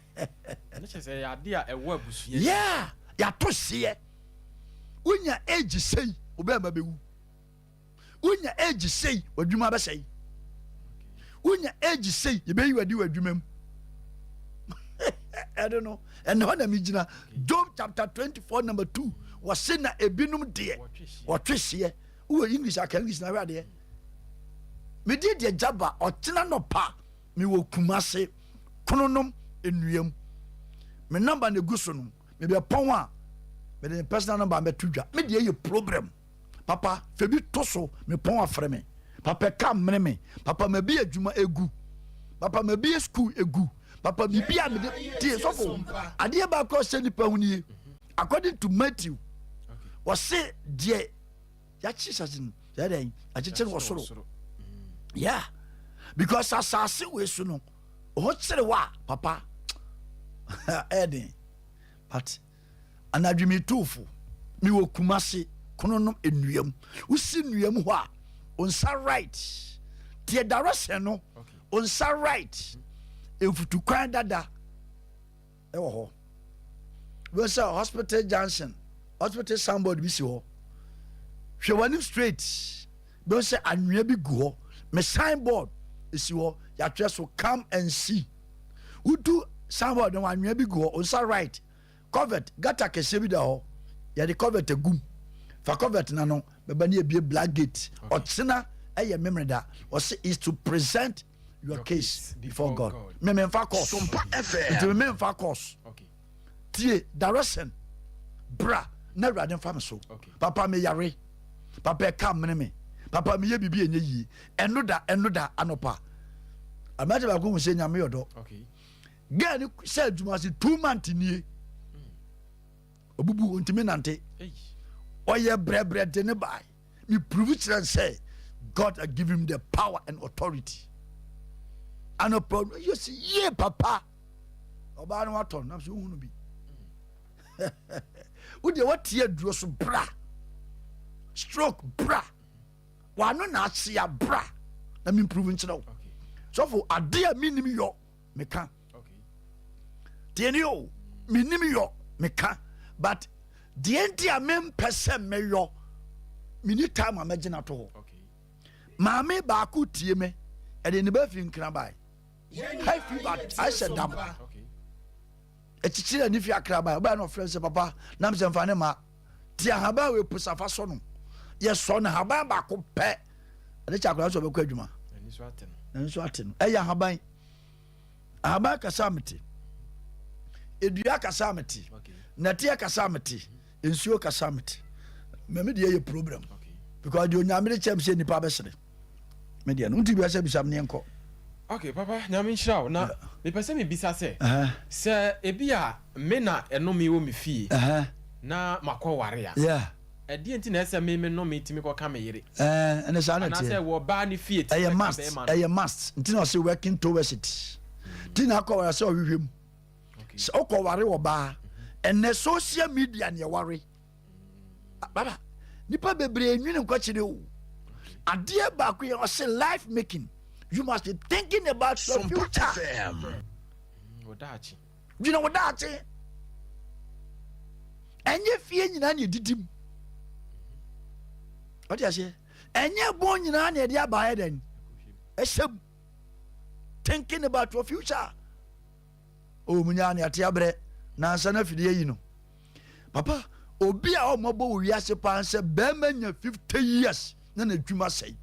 kyerɛ sɛ ɛyɛ ade a ɛwɔ abusua. Yeah, yɛato hyeɛ. Wonya age sei, wobɛɛma bɛwu. Wonya age sei, w'adwuma bɛsɛe. Wonya age sei, yɛbɛyi w'adi w'adwuma mu. Ɛno no, ɛne hɔ na megyina. Job chapter 24 number 2, wɔse na ebinom deɛ wɔtwe hyeɛ. Wowɔ English aka English na hwɛ adeɛ. Mede deɛ gyaba ɔkyena nɔpa mewɔ Kumase Kronom nnuam. Me number na egu so no. Mebɛpɔn a mede me personal number mɛto dwa. Me deɛ yɛ problem. Papa fɛ bi to so mepɔn afrɛ me. Papa ɛka mmene me. Papa mabi adwuma egu. Papa mabi school egu. Papa biribi a mede tie sɔfo. Adeɛ baako a ɔsɛ nipa ho nie. According to Matthew, ɔse deɛ yɛakye sase no sɛ dɛn akyekyere wɔ soro. Yeah, because asase wei so no ɔhɔ kyere wɔ a papa ɛden but anadwo mi tuufo mi wɔ Kumase kononom nnuam wosi nnuam hɔ a onsa right deɛ direction no onsa right mfutukwan dada ɛwɔ hɔ wọ́n sɛ hospital junction hospital signboard bi si hɔ hwɛ w'anim straight bɛn sɛ anwea bi gu hɔ me signboard esi hɔ yɛatwerɛ so come and see. Wodu signboard no, anwea bi gu hɔ, nsa right, covert gutter kɛseɛ bi da hɔ, yɛde covert agum. Fa covert na no bɛba ne ebie black gate. Ɔkyena ɛyɛ Memeneda. Ɔsɛ is to present your case before God. Mɛmɛ nfa course. Sompa FM. Nti mɛmɛ nfa course. Tie direction, bra na Awurade nfa mi so. Papa, mi yare, papa, ɛka mene mi, papa, mi yɛ bibi enye yie. Ɛno da, ɛno da anɔpa, aberante baako hu sɛ Nyame yɛ dɔ. Girl ni sɛ adwuma se 2 months nie, obubu, ontumi nante. Ɔyɛ brɛbrɛ de ne baa mi prove kyerɛ sɛ God had give him the power and authority. Anɔpa no yɛ si yie, papa, ɔbaa no watɔ nam so ohunu bi. Wodeɛ watie aduro so, bra. Stroke, bra. Wano na akyea, bra na mi prove nkyerɛ wo. Sɔfo, ade a menim yɔ, meka. Tie ni o, menim yɔ, meka, but deɛ nti a mempɛ sɛ mɛyɔ, meni time a mɛgyina to hɔ. Maame baako tie me, ɛde ne ba fi Nkran bae, high fever ahyɛ dam. Akyikyiri ani fi Akra bae. Ɔbaa na ɔfrɛ sɛ, "Papa," nam sɛ mfa ne ma te ahaban wei pusafa sɔ no. Yɛsɔ no ahaban baako pɛ, ɛde kyɛ akwadaa sɛ ɔbɛkɔ adwuma. N'ani so ate no. Ɛyɛ ahaban. Ahaban kasa mete, edua kasa mete, nɛteɛ kasa mete, nsuo kasa mete. Mɛmi deɛ yɛ problem because deɛ Onyame de kyɛm sɛ nipa bɛsere me deɛ no nti bi sɛ bisam ne nkɔ. Okay, papa, Nyame nhyira wo. Na mepɛ sɛ mebisa sɛ sɛ ebi a me na ɛnome wɔ me fie na makɔ ware a, ɛdeɛ nti na ɛsɛ me me nome tumi kɔka me yere? Ɛne saa na anaasɛ teɛ. Wɔ baa ne fie tumi ɛyɛ bɛka must. bɛrima no? Ɛyɛ must, nti na ɔsɛ working towards it, nti na akɔ ware sɛ ɔhwehwɛ mu sɛ ɔkɔ ware wɔ baa. Ɛnɛ social media ne ɛware baba, nipa bebree nwene nkɔkyerɛ o. Adeɛ baako yɛ ɔsɛ life making, you must be thinking about your Sompa future. FM. Wɔ daakye. Dwene wo daakye. Ɛnyɛ fie nyinaa ne ɛdidi mu, ɔte aseɛ? Ɛnyɛ bɔn nyinaa ne ɛde abaayɛ dɛn ɛhyɛ mu. Thinking about your future o, mu nyaa ne ate abrɛ nansa na afidie yi no. Papa, obi a ɔmmɔbɔ wɔ wiase paa sɛ bɛrima nya 50 years na n'adwuma sɛe,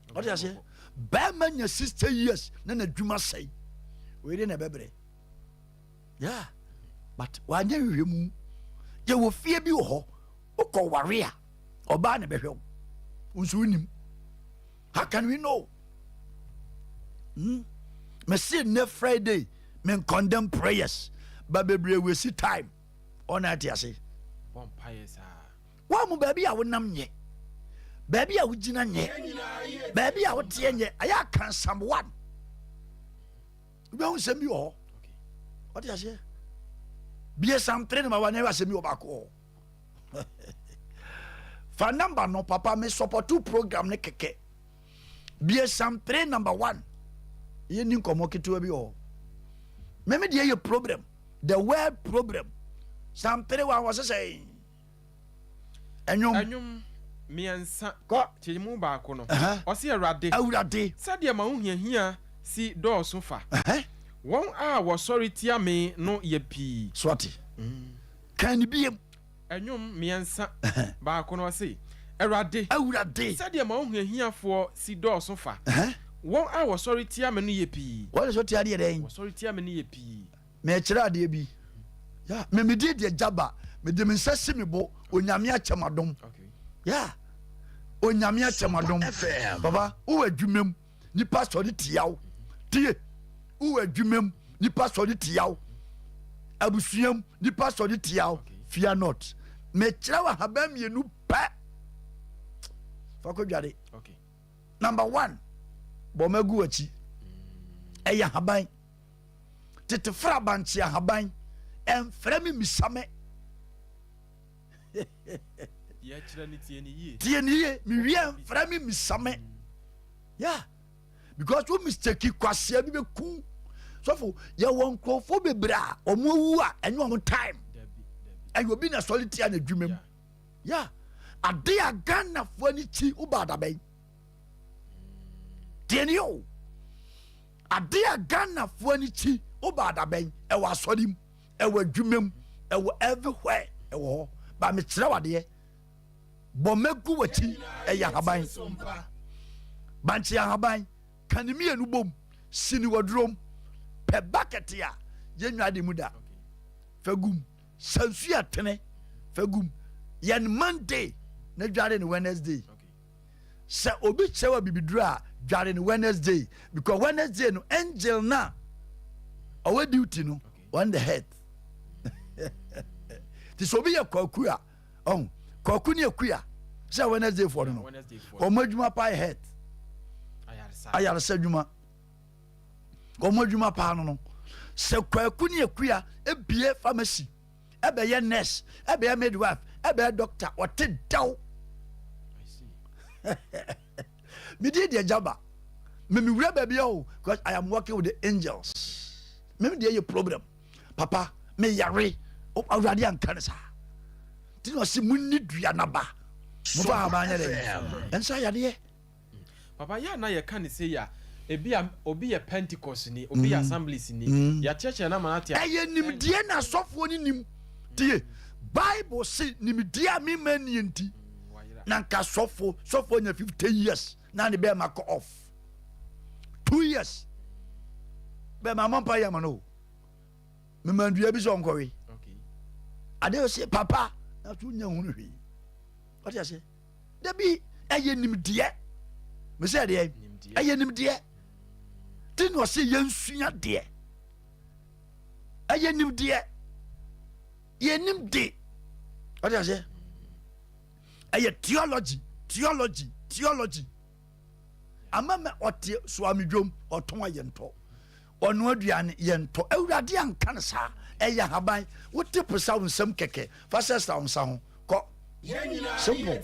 ɔte aseɛ? Bɛrima nya 60 years na n'adwuma sɛe, wei de na ɛbɛbrɛ. Yeah, but wanyɛ hwehwɛ mu. Yɛwɔ fie bi wɔ hɔ, wokɔ ware a, ɔbaa na bɛhwɛ wo nso wonim. How can we know? Mese nnɛ Friday, men condemn prayers, but bebree waste time. Ɔna ate ase. Bɔ mpaeɛ saa. Wɔn mu baabi a wonam nyɛ, baabi a wogyina nyɛ, baabi a woteɛ nyɛ. Ɛyɛ aka Psalm 1, wobɛhu nsɛm bi wɔ hɔ. Ɔte aseɛ? Bie Psalm 3 no ma wa na ɛwɔ asɛm bi wɔ baako hɔ. Fa number no, papa, me support program ne kɛkɛ. Bie Psalm 3 number 1, yɛni nkɔmmɔ ketewa bi wɔ hɔ. Mɛme deɛ yɛ problem, the word problem. Psalm 3 1, wɔ sesɛ ɛnwom. Ɛnwom 3 kɔ. Kyɛmu 1 no, ɔse, "Awurade, Awurade, sɛdeɛ ma wo hiahia si dɔɔso fa, wɔn a wɔsɔre tia me no yɛ pii." So ate kan ne biem. Ɛnwom 3 1 no, ɔse, "Awurade, Awurade, sɛdeɛ ma wo hiahiafoɔ si dɔɔso fa, wɔn a wɔsɔre tia me no yɛ pii." Wɔde so tia deɛ dɛn? Wɔsɔre tia me no yɛ pii. Mɛkyerɛ adeɛ bi ya, memedi deɛ gyaba, mede me nsa si me bo. Onyame akyɛm adom. Ya, Onyame akyɛm adom. FM. Papa, wowɔ adwuma mu, nipa sɔre tia wo. Tie, wowɔ adwuma mu, nipa sɔre tia wo. Abusua mu, nipa sɔre tia wo. Fear not. Mɛkyerɛ wɔ ahaban mmienu pɛ, fa kɔ dware. Number one, bɔn agu akyi, ɛyɛ ahaban tete fra bankye ahaban. Ɛmfrɛ me misa me. Yɛkyerɛ ne, tie ne yie. Tie ne yie. Mewie, mfrɛ me misa me. Yeah, because wo mistake kwasea bi bɛku. Sɔfo, yɛwɔ nkurɔfoɔ bebree a ɔmo awu a ɛnyɛ ɔmo time. Dabi, dabi. Ɛyɛ obi na sɔre tia n'adwuma mu. Yeah, ade a Ghanafoɔ ani kyi, woba adabɛn, tie ne o. Adeɛ a Ghanafoɔ ani kyi woba adabɛn ɛwɔ asɔre mu, ɛwɔ adwuma mu, ɛwɔ everywhere ɛwɔ hɔ. Ba mekyerɛ wo adeɛ. Bɔ mɛgu w'akyi ɛyɛ ahaban. Bankye ahaban ka ne mmienu bom si ne wadurom. Pɛ bucket a yɛnwa de mu da. Fa gum. Sa nsuo a tene fa gum. Yɛn Monday na dware ne Wednesday. Sɛ obi kyerɛ wɔ bibiduro a dware no Wednesday because Wednesday no angel na ɔwɔ duty no on the head. Ti sɛ obi yɛ kwaku a ɔn kwaku ne akuya sɛ Wednesday foɔ no no wɔn adwuma paa yɛ head ayaresa adwuma wɔn adwuma paa no no sɛ kwaku ne akuya ebie pharmacy. ɛbɛyɛ nurse ɛbɛyɛ midwife ɛbɛyɛ doctor ɔte dɛw medi deɛ gyaba memiwura baabi o because I am working with the angels meme deɛ yɛ problem papa meyare awurade anka ne saa nti na ɔse munni dua naba mofa haba nyɛ dɛ ɛnsa yadeɛ Papa, yɛ a na yɛka no sei a, ebia obi yɛ Pentecostni, obi yɛ Assembliesni, yɛakyerɛkyerɛ no ama no ate aseɛ. Ɛyɛ nimdeɛ na asɔfoɔ no nim. Tie, Bible se nimdeɛ a memma nnie nti, na nka sɔfo, sɔfo anya 50 years na ne bɛɛma kɔ off. 2 years. Bɛɛma amɔ mpa yɛ ama no o. Mema dua bi sɛ ɔnkɔwe. Adeɛ ɔse papa, na so nya hunu hwee. Ɔte aseɛ? Dabi, ɛyɛ nimdeɛ. Mesɛ deɛ, ɛyɛ nimdeɛ. Ti na ɔse yɛnsua deɛ. Ɛyɛ nimdeɛ. Yɛnim de. Ɔte aseɛ? Ɛyɛ theology, theology, theology. Ama mɛ ɔte soamidwom, ɔtɔn a yɛntɔ. Ɔno aduane yɛntɔ. Awurade anka no saa. Ɛyɛ ahaban. Wote posa wo nsam kɛkɛ. Fa sɛsra wo nsa ho. Kɔ. Simple.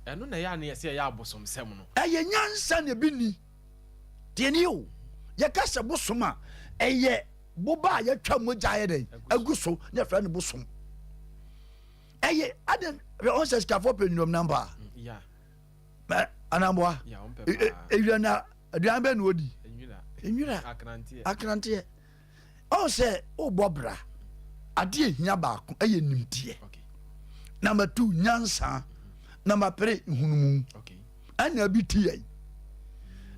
Ɛno na ɛyɛ a na yɛsɛ ɛyɛ abosomsɛm no. Ɛyɛ nyansa na ebi ni. Tie nie o. Yɛka sɛ bosom a, ɛyɛ boba a yɛtwa mogya ayɛ dɛn agu so na yɛfrɛ no bosom. Ɛyɛ adan hwɛ ɔn sɛ sikafoɔ pɛ nnwom nam paa. Anamboa. Ewia na aduane bɛn na ɔdi nwira akranteɛ ɔn sɛ wobɔ bra adeɛ hia baako ɛyɛ nimdeɛ number two nyansa number three nhunumu ɛna bi ti yɛn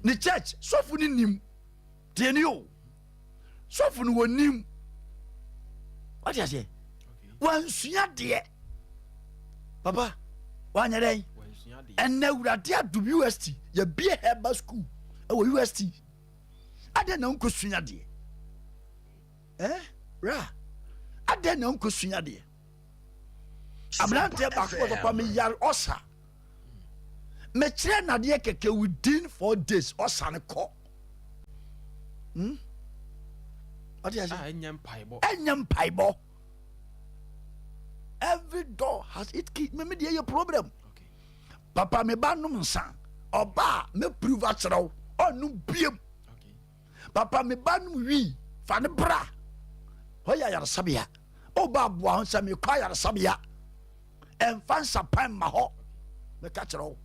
ne church sɔfo ne nim tie ni o sɔfo no wɔ nim wate aseɛ wansua deɛ papa wanyɛ dɛn ɛnna awurade adom ust yɛbie hɛba school ɛwɔ ust adɛn na nkɔ sua deɛ eh ra adɛn na nkɔ sua deɛ aberanteɛ baako wɔ papa meyare ɔsa mekyerɛ nadeɛ kɛkɛ within 4 days ɔsa no kɔ hmm? ɔte ase ɛnyɛ mpaebɔ ɛnyɛ mpaebɔ every door has its key meme deɛ yɛ problem papa me ba nom nsa ɔba a me prove akyerɛ wo ɔnom biem papa me ba nom wii fa ne bra hɔ yɛ ayaresabea ɔba aboa ho sɛ mekɔ ayaresabea ɛmfa nsapan ma hɔ mɛka kyerɛ wo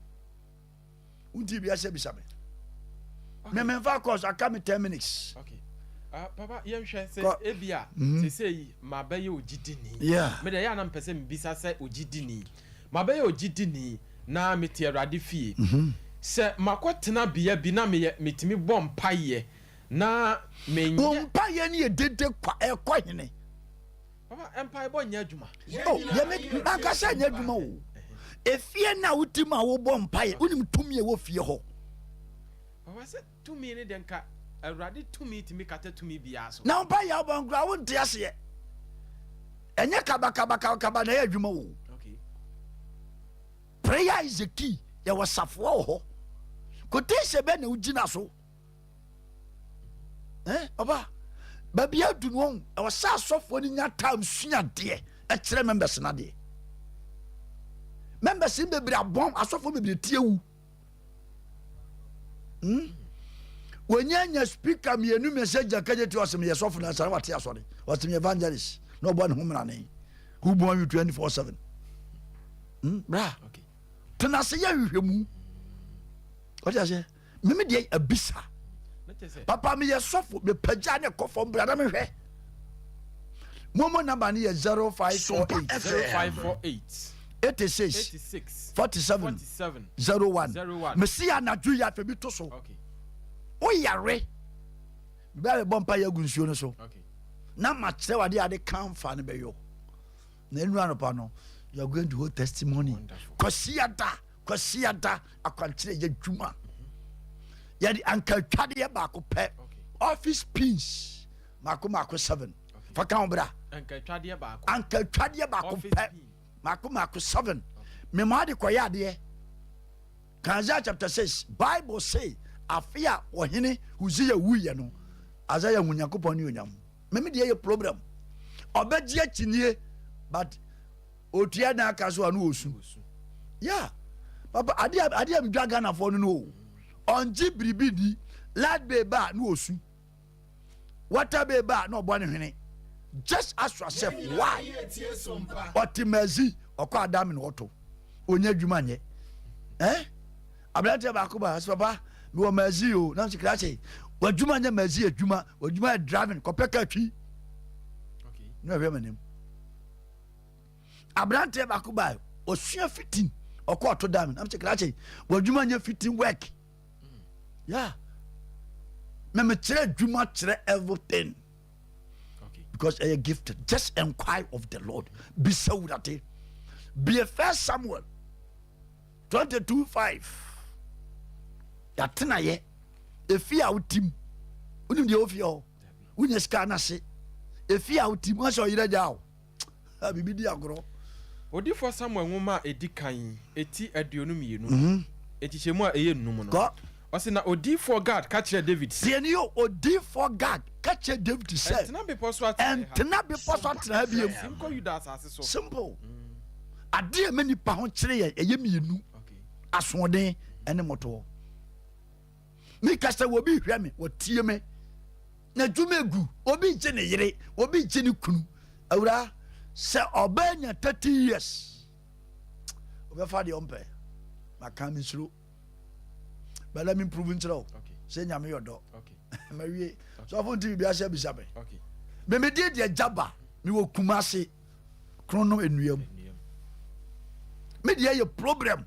wonti bia sɛ bisa me me memfa course aka me 10 minutes okay. Uh, papa yɛnhwɛ sɛ ebia mm. sesei mabɛyɛ ogyidini yeah. mede ɛyɛ a na mpɛ sɛ mebisa sɛ ogyidini mabɛyɛ ogyidini na mete awurade fie mm -hmm. sɛ makɔtena bea bi na meyɛ metumi bɔ mpayɛ na menyɛ wo mpayɛ no yɛ dede kwa ɛkɔ hene Papa, mpaebɔ nyɛ adwuma. Oh, deɛ me ankasa nyɛ adwuma o. Efie na woti ma wobɔ mpaeɛ, wonim tumi a ɛwɔ fie hɔ. Papa sɛ tumi ne deɛ nka Awurade tumi tumi kata tumi biara so. Na mpaeɛ a wobɔ nkora wonte aseɛ. Ɛnyɛ kabakabakaba na ɛyɛ adwuma o. Okay. Prayer is the key. Yɛwɔ safoa wɔ hɔ. Quotation bɛ na wogyina so. Eh, papa, baabi adu no ɔhu, ɛwɔ sɛ asɔfoɔ no nya time sua adeɛ ɛkyerɛ members no adeɛ. Members no bebree abɔn, asɔfoɔ bebree tie wu. Hmm? Wɔnya nya speaker mmienu mmiɛnsa gya kagye ti ɔsɛ meyɛ sɔfo na nsane wate asɔre ɔsɛ meyɛ evangelist na ɔbɔ ne ho mmerane who born you 24/7 hmm? Bra tena ase yɛ hwehwɛ mu ɔte aseɛ meme deɛ abisa. Papa meyɛ sɔfo, mepagya ne kɔ fam bra na mehwɛ. Momo number no yɛ 0548 0548 86 86 47 47 01. 01. Mesi anadwo yi afɛ bi to so. Okay. Woyare. Bɛbɛ bɛbɔ mpa yɛ agu nsuo no so. Okay. Na makyerɛ wade ade kamfa no bɛyɔ. Na enu anɔpa no, you are going to hold testimony. Wonderful. Kwasiada, Kwasiada akwankyerɛ yɛ adwuma. Yɛde anka twadeɛ baako pɛ. Okay. Office pins mako mako 7. Okay. Fa ka ho bra. Anka twadeɛ baako. Anka twadeɛ baako Office pɛ. pin. Mako mako 7. Mema ade kɔyɛ adeɛ. Kan Isaiah chapter 6, Bible say afe a ɔhene Hosea wuyɛ no, Isaiah hu Nyankopɔn ne onyam. Meme deɛ yɛ problem. Ɔbɛgye akyinie but otua dan aka so a no osu. Yeah. Papa ade a ade a medwa Ghanafoɔ no no o. Ɔngye biribi di. Light bill ba a no osu. Water bill ba a na ɔbɔ ne hwene. Just ask yourself why. Ɔte Mercy ɔkɔ Adame na ɔtɔ. Ɔnya adwuma nyɛ. Eh? Aberanteɛ baako ba ɔsɛ papa mewɔ Mercy o na ɔsɛ krakye w'adwuma nyɛ Mercy adwuma w'adwuma yɛ driving kɔpɛ kaa twi. Okay. Na ɔhwɛ m'anim. Aberanteɛ baako ba ɔsua fitting ɔkɔ ɔto dam na ɔsɛ krakye w'adwuma nyɛ fitting work. Yeah. Na mekyerɛ adwuma kyerɛ everything. Okay. Because ɛyɛ gifted. Just inquire of the Lord. Bisa wurade. Be a First Samuel 22:5. Yɛatenayɛ. Efi a wotim. Wonim deɛ wofie hɔ. Wonya sika no ase. Efi a wotim. Wɔn sɛ ɔyere agya wo. Ha, biribi di agorɔ. Odiyifoɔ Samuel nwoma a ɛdi kan, eti 22, nkyekyɛmu a ɛyɛ 5 no. Kɔ. Ɔse, na odiyifoɔ Gad ka kyerɛɛ David sɛ. Tie nie o, odiyifoɔ Gad ka kyerɛɛ David sɛ. Ɛntena bepɔ so atenaeɛ ha. Ɛntena bepɔ so atenaeɛ ha bio. Sim kɔ Yuda asase so. Simple. Adeɛ a ɛma nipa ho kyere yɛn, ɛyɛ mmienu. Okay. Asoɔden ɛne mmɔtoɔ. Meka sɛ obi hwɛ me, wɔtie me. N'adwuma egu, obi gye ne yere, obi gye ne kunu. Awura, sɛ ɔbaa nya 30 years, ɔbɛfa deɛ ɔmpɛ. Maka me nsuro. But let me prove nkyerɛ wo. Okay. Sɛ Nyame yɛ ɔdɔ. Okay. Mawie. Sɔfo nti biribi ahyɛ bisa me. Okay. Memedie deɛ gyaba, mewɔ Kumase, Kronom Enuam. Me deɛ yɛ problem.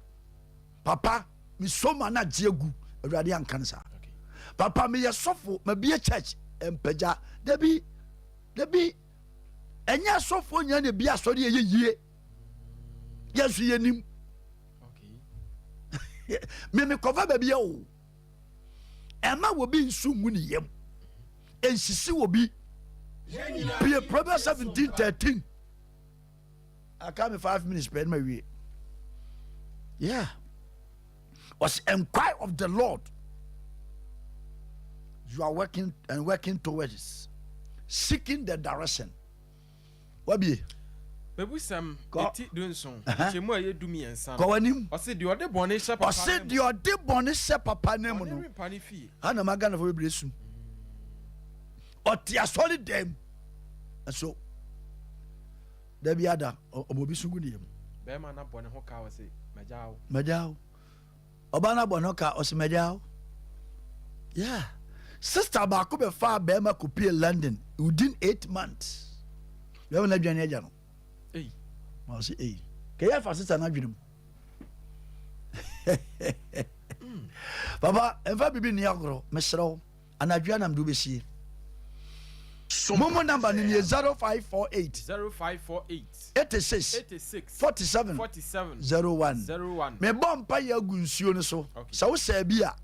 Papa, me soma na gye agu. Awurade anka no saa. Okay. Papa, meyɛ sɔfo, mabie church, mpagya. Dabi, dabi, ɛnyɛ asɔfoɔ nyinaa na ebi asɔre ɛyɛ yie. Yɛn nso yɛnim. Okay. Me mekɔfa baabi yɛ o. Ɛma wɔ bi nsu ngu ne yam. Nsisi wɔ bi. Pie Proverbs 17:13. Aka me 5 minutes pɛ na mawie. Yeah. Was inquire of the Lord. You are working and working towards seeking the direction. Wabie. Mebusɛm Kɔ. eti 17 nkyɛmu a ɛyɛ 13 Kɔ no. w'anim. Ɔse deɛ ɔde bɔne hyɛ papa Ɔse nan mu. deɛ ɔde bɔne hyɛ papa nan mu Ɔne no. rempa ne fie. Ha na ma Ghanafoɔ bebree su. Ɔte asɔre dɛm. Nso dabi ada ɔmɔ obi su gu ne yam. Bɛrima no abɔ ne ho ka ɔse magya wo. Magya wo. Ɔbaa no abɔ ne ho ka ɔse magya wo. Yeah. Sister baako bɛfaa bɛrima kɔpie London within 8 months. Bɛrima no adwane agya no. Ei. Ma ɔse ei. Kɛyɛ fa sister no adwene mu. Papa, ɛmfa biribi nni agorɔ, mesrɛ wo. Anadwo anam de wobɛsie. Momo number no nie 0548 0548 86 86 47 47 01. 01. Mebɔ mpa yɛ agu nsuo no so. Okay. Sɛ wosɛɛ bi a,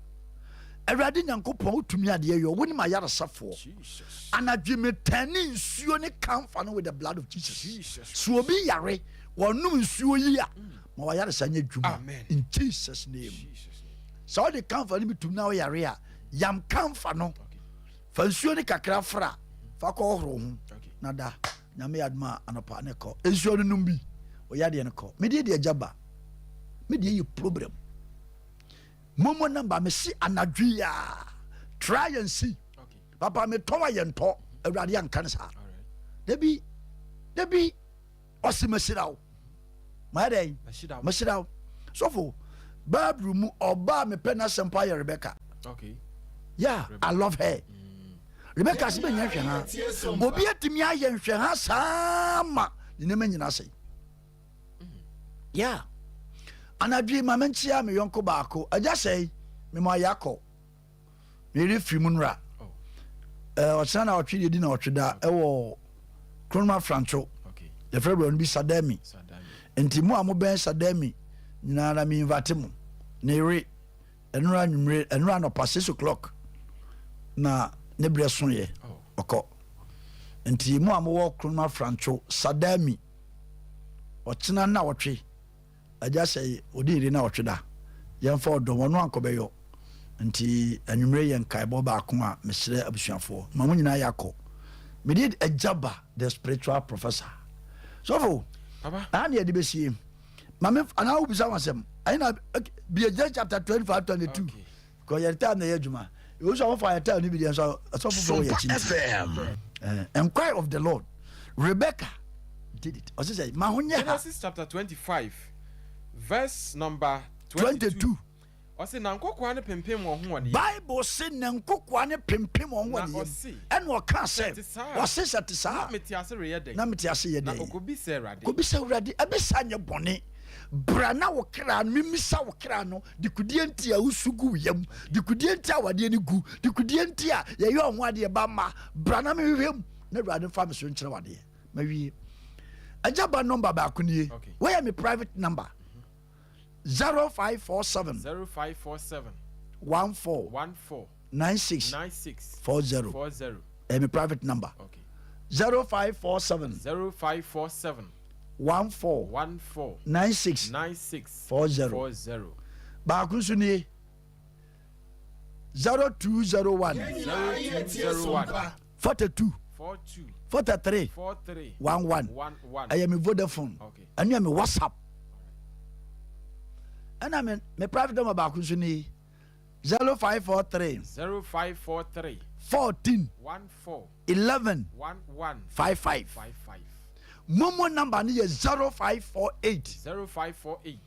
Awurade Nyankopɔn wotumi adeɛ yɔ, wo ne ma yaresafoɔ. Jesus. Anadwo metɛne nsuo ne kamfa no with the blood of Jesus. Jesus. So obi yare, wɔnom nsuo yi a, ma wayaresa nyɛ adwuma. Amen. In Jesus name. Jesus name. Sɛ wode kamfa no bi tum na woyare a, yam kamfa no. Okay. Fa nsuo no kakra fra, fa kɔ hohoro ho. Okay. Na da, Nyame yɛ adom a anɔpa ne kɔ. Nsuo no nom bi, ɔyadeɛ no kɔ. Me deɛ deɛ agya ba, me deɛ yɛ problem. Momo number me si anadwo yi a, try and see. Okay. Papa me tɔn a yɛntɔ, Awurade anka no saa. All right. Dabi, dabi, ɔsi mesira wo. Mayɛ dɛn? Mahyira wo. Mesira wo. Sɔfo, Bible mu ɔbaa mepɛ n'asɛm paa yɛ Rebecca. Okay. Yeah, I love her. Rebecca se bɛnya nhwɛha. Obi atumi ayɛ nhwɛha saa ma ne nneɛma nyina sɛe. Yeah. Anadwo yi ma menkyea me yɔnko baako. Agya sɛe, mema ayɛ akɔ. Meyere firi mu nora. Ɔkyena na ɔtwe deɛ di na ɔtwe da ɛwɔ Kronoma Franco. Yɛfrɛ brɛ no bi Sadami. Nti mo a mobɛn Sadami nyinaa na me invite mo. Ne yere ɛnora anwummere ɛnora anɔpa 6 o'clock na ne berɛ soeɛ ɔkɔ. Nti mo a mowɔ Kronoma Franco Sadami, ɔkyena na ɔtwe agya sɛ ɔde yere na ɔtwe da, yɛmfa ɔdɔm ɔno ankɔbɛyɔ. Nti anwummere yɛ nkaebɔ baako a mesrɛ abusuafoɔ ma mo nyinaa yɛakɔ. Mede Agya Ba, the Spiritual Professor, sɔfo aa ne yɛde bɛsie ma me anaa wobisa wo asɛm ɛna bie Genesis chapter 25 22 kɔ yɛde time na ɛyɛ adwuma. Ɛwɔ so a wɔfa yɛ time no bi deɛ nso asɔfo fo wɔ yɛ akyi nti inquire of the Lord. Rebecca did it. Ɔsɛ sɛ ma ho nyɛ ha. Genesis chapter 25 verse number 22. 22. Ɔse na nkokoa no pempem wɔn ho wɔ ne yam. Bible se ne nkokoa ne pempem wɔn ho Na wɔ ne yam. Ɔse, ɛna ɔka sɛ "Sɛ te saa a, ɔse sɛ te saa na mete ase reyɛ dɛn?" Na mete ase yɛ Na dɛn? ɔkɔbisa Awurade. Kɔbisa Awurade. Ɛbɛsa nyɛ bɔne. Bra na wo kra no memisa wo kra no dekodie nti a wosu gu wo yam, dekodie nti a wadeɛ no gu, dekodie nti a yɛyɛ ɔho adeɛ ba ma bra na mehwehwɛ mu na Awurade mfa me so nkyerɛ wadeɛ. Mawie. Agya Ba number baako nie. Wɔyɛ me private number, 0547 0547 14 14 96 96 40. 40. Ɛyɛ me private number. 0547 0547 14 14 96 96 40. 40. Baako nso nie, 0201 0201 42 42 43 43 11. 11. Ɛyɛ me Vodafone. Ɛno yɛ me WhatsApp. Ɛna me private number baako nso nie, 0543 0543 14 14 11 11 55. 55. Momo number no yɛ 0548 0548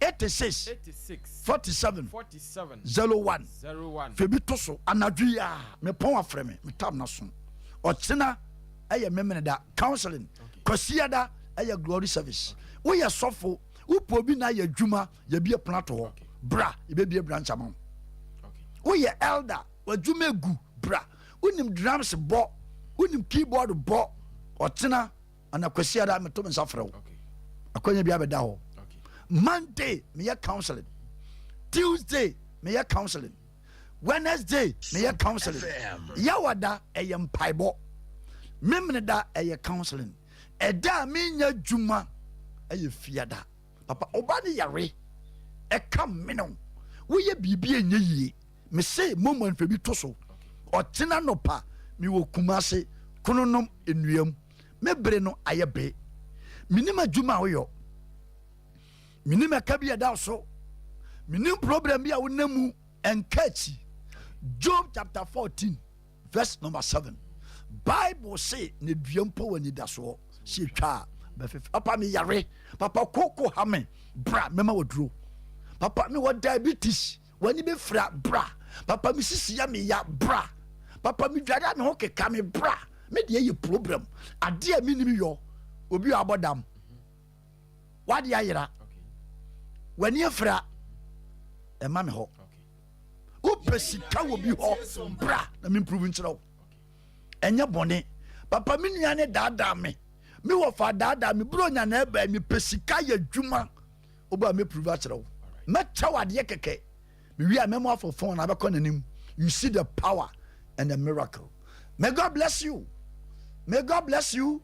86 86 47 47 01. 01. Fɛ bi to so anadwo yi a mepɔn afrɛ me metam no so. Ɔkyena ɛyɛ memene da counseling. Kwasiada ɛyɛ glory service. Woyɛ sɔfo, wopɛ obi na ayɛ adwuma, yɛbie pono ato hɔ. Bra, yɛbɛbie branch ama wo. Woyɛ elder, w'adwuma egu, bra. Wonim drums bɔ, wonim keyboard bɔ, ɔkyena ana Kwasiada meto me nsa frɛ wo. Akwanya bi abɛda hɔ. Monday meyɛ counseling, Tuesday meyɛ counseling, Wednesday meyɛ counseling, Yawada ɛyɛ mpaebɔ, memene da ɛyɛ counseling. Ɛda a menya adwuma ɛyɛ Fiada. Papa, ɔba ne yare ɛka mene wo, woyɛ biribi ɛnyɛ yie, mese momo mfɛ bi to so. Ɔkyena nɔpa mewɔ Kumase Kononom nnuam. Me bere no ayɛ be. Menim adwuma a woyɔ, menim ɛka bi ɛda wo so, menim problem bi a wonam mu. Ɛnka akyi. Job chapter 14 verse number 7, Bible se ne dua mpo wɔ anidasoɔ sɛ ɛtwa a bɛfefe. Papa, meyare. Papa, koko ha me, bra mɛma waduro. Papa, mewɔ diabetes, w'ani bɛfira, bra. Papa, mesisi ya meya, bra. Papa, medware a me ho keka me, bra. Me deɛ yɛ problem adeɛ a menim yɔ. Obi a abɔ dam, wade ayera, w'ani afira, ɛma me hɔ. Wopɛ sika wɔ bi hɔ, bra na memprove nkyerɛ wo. Ɛnyɛ bɔne. Papa, me nua ne daadaa me, me wɔfa daadaa me, buro nya na ɛbɛn mepɛ sika yɛ adwuma, wobɛ a mɛprove akyerɛ wo. Mɛkyɛ wo adeɛ kɛkɛ. Mewie a mɛmo afɔ phone na abɛkɔ n'anim. You see the power and the miracle. May God bless you. May God bless you.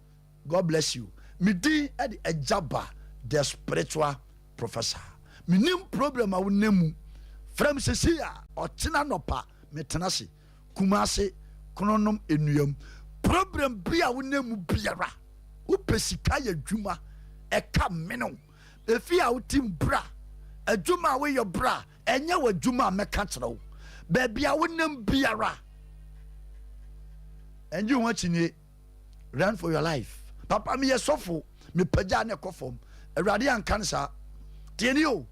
God bless you. Me din ɛde Agya Ba, the Spiritual Professor. Menim problem a wonam mu. Frɛ me sɛsi a ɔkyena nɔpa metena ase Kumase Kronom nnuam. Problem bi a wonam mu biara, wopɛ sika yɛ adwuma ɛka mene efi a wotim, bra. Adwuma a woyɛ, bra. Ɛnyɛ w'adwuma a mɛka kyerɛ wo. Baabi a wonam biara, ɛngye ho akyinie. Run for your life. Papa, meyɛ sɔfo, mepagya ne kɔ fam. Awurade anka no saa. Tie ni o,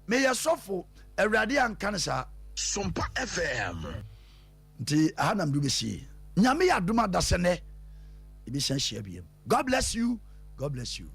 meyɛ sɔfo, Awurade anka no saa. Sompa FM. Nti aha na mede wobɛsie. Nyame yɛ adom a dasɛ nɛ yɛbɛsan hyia biam. God bless you. God bless you.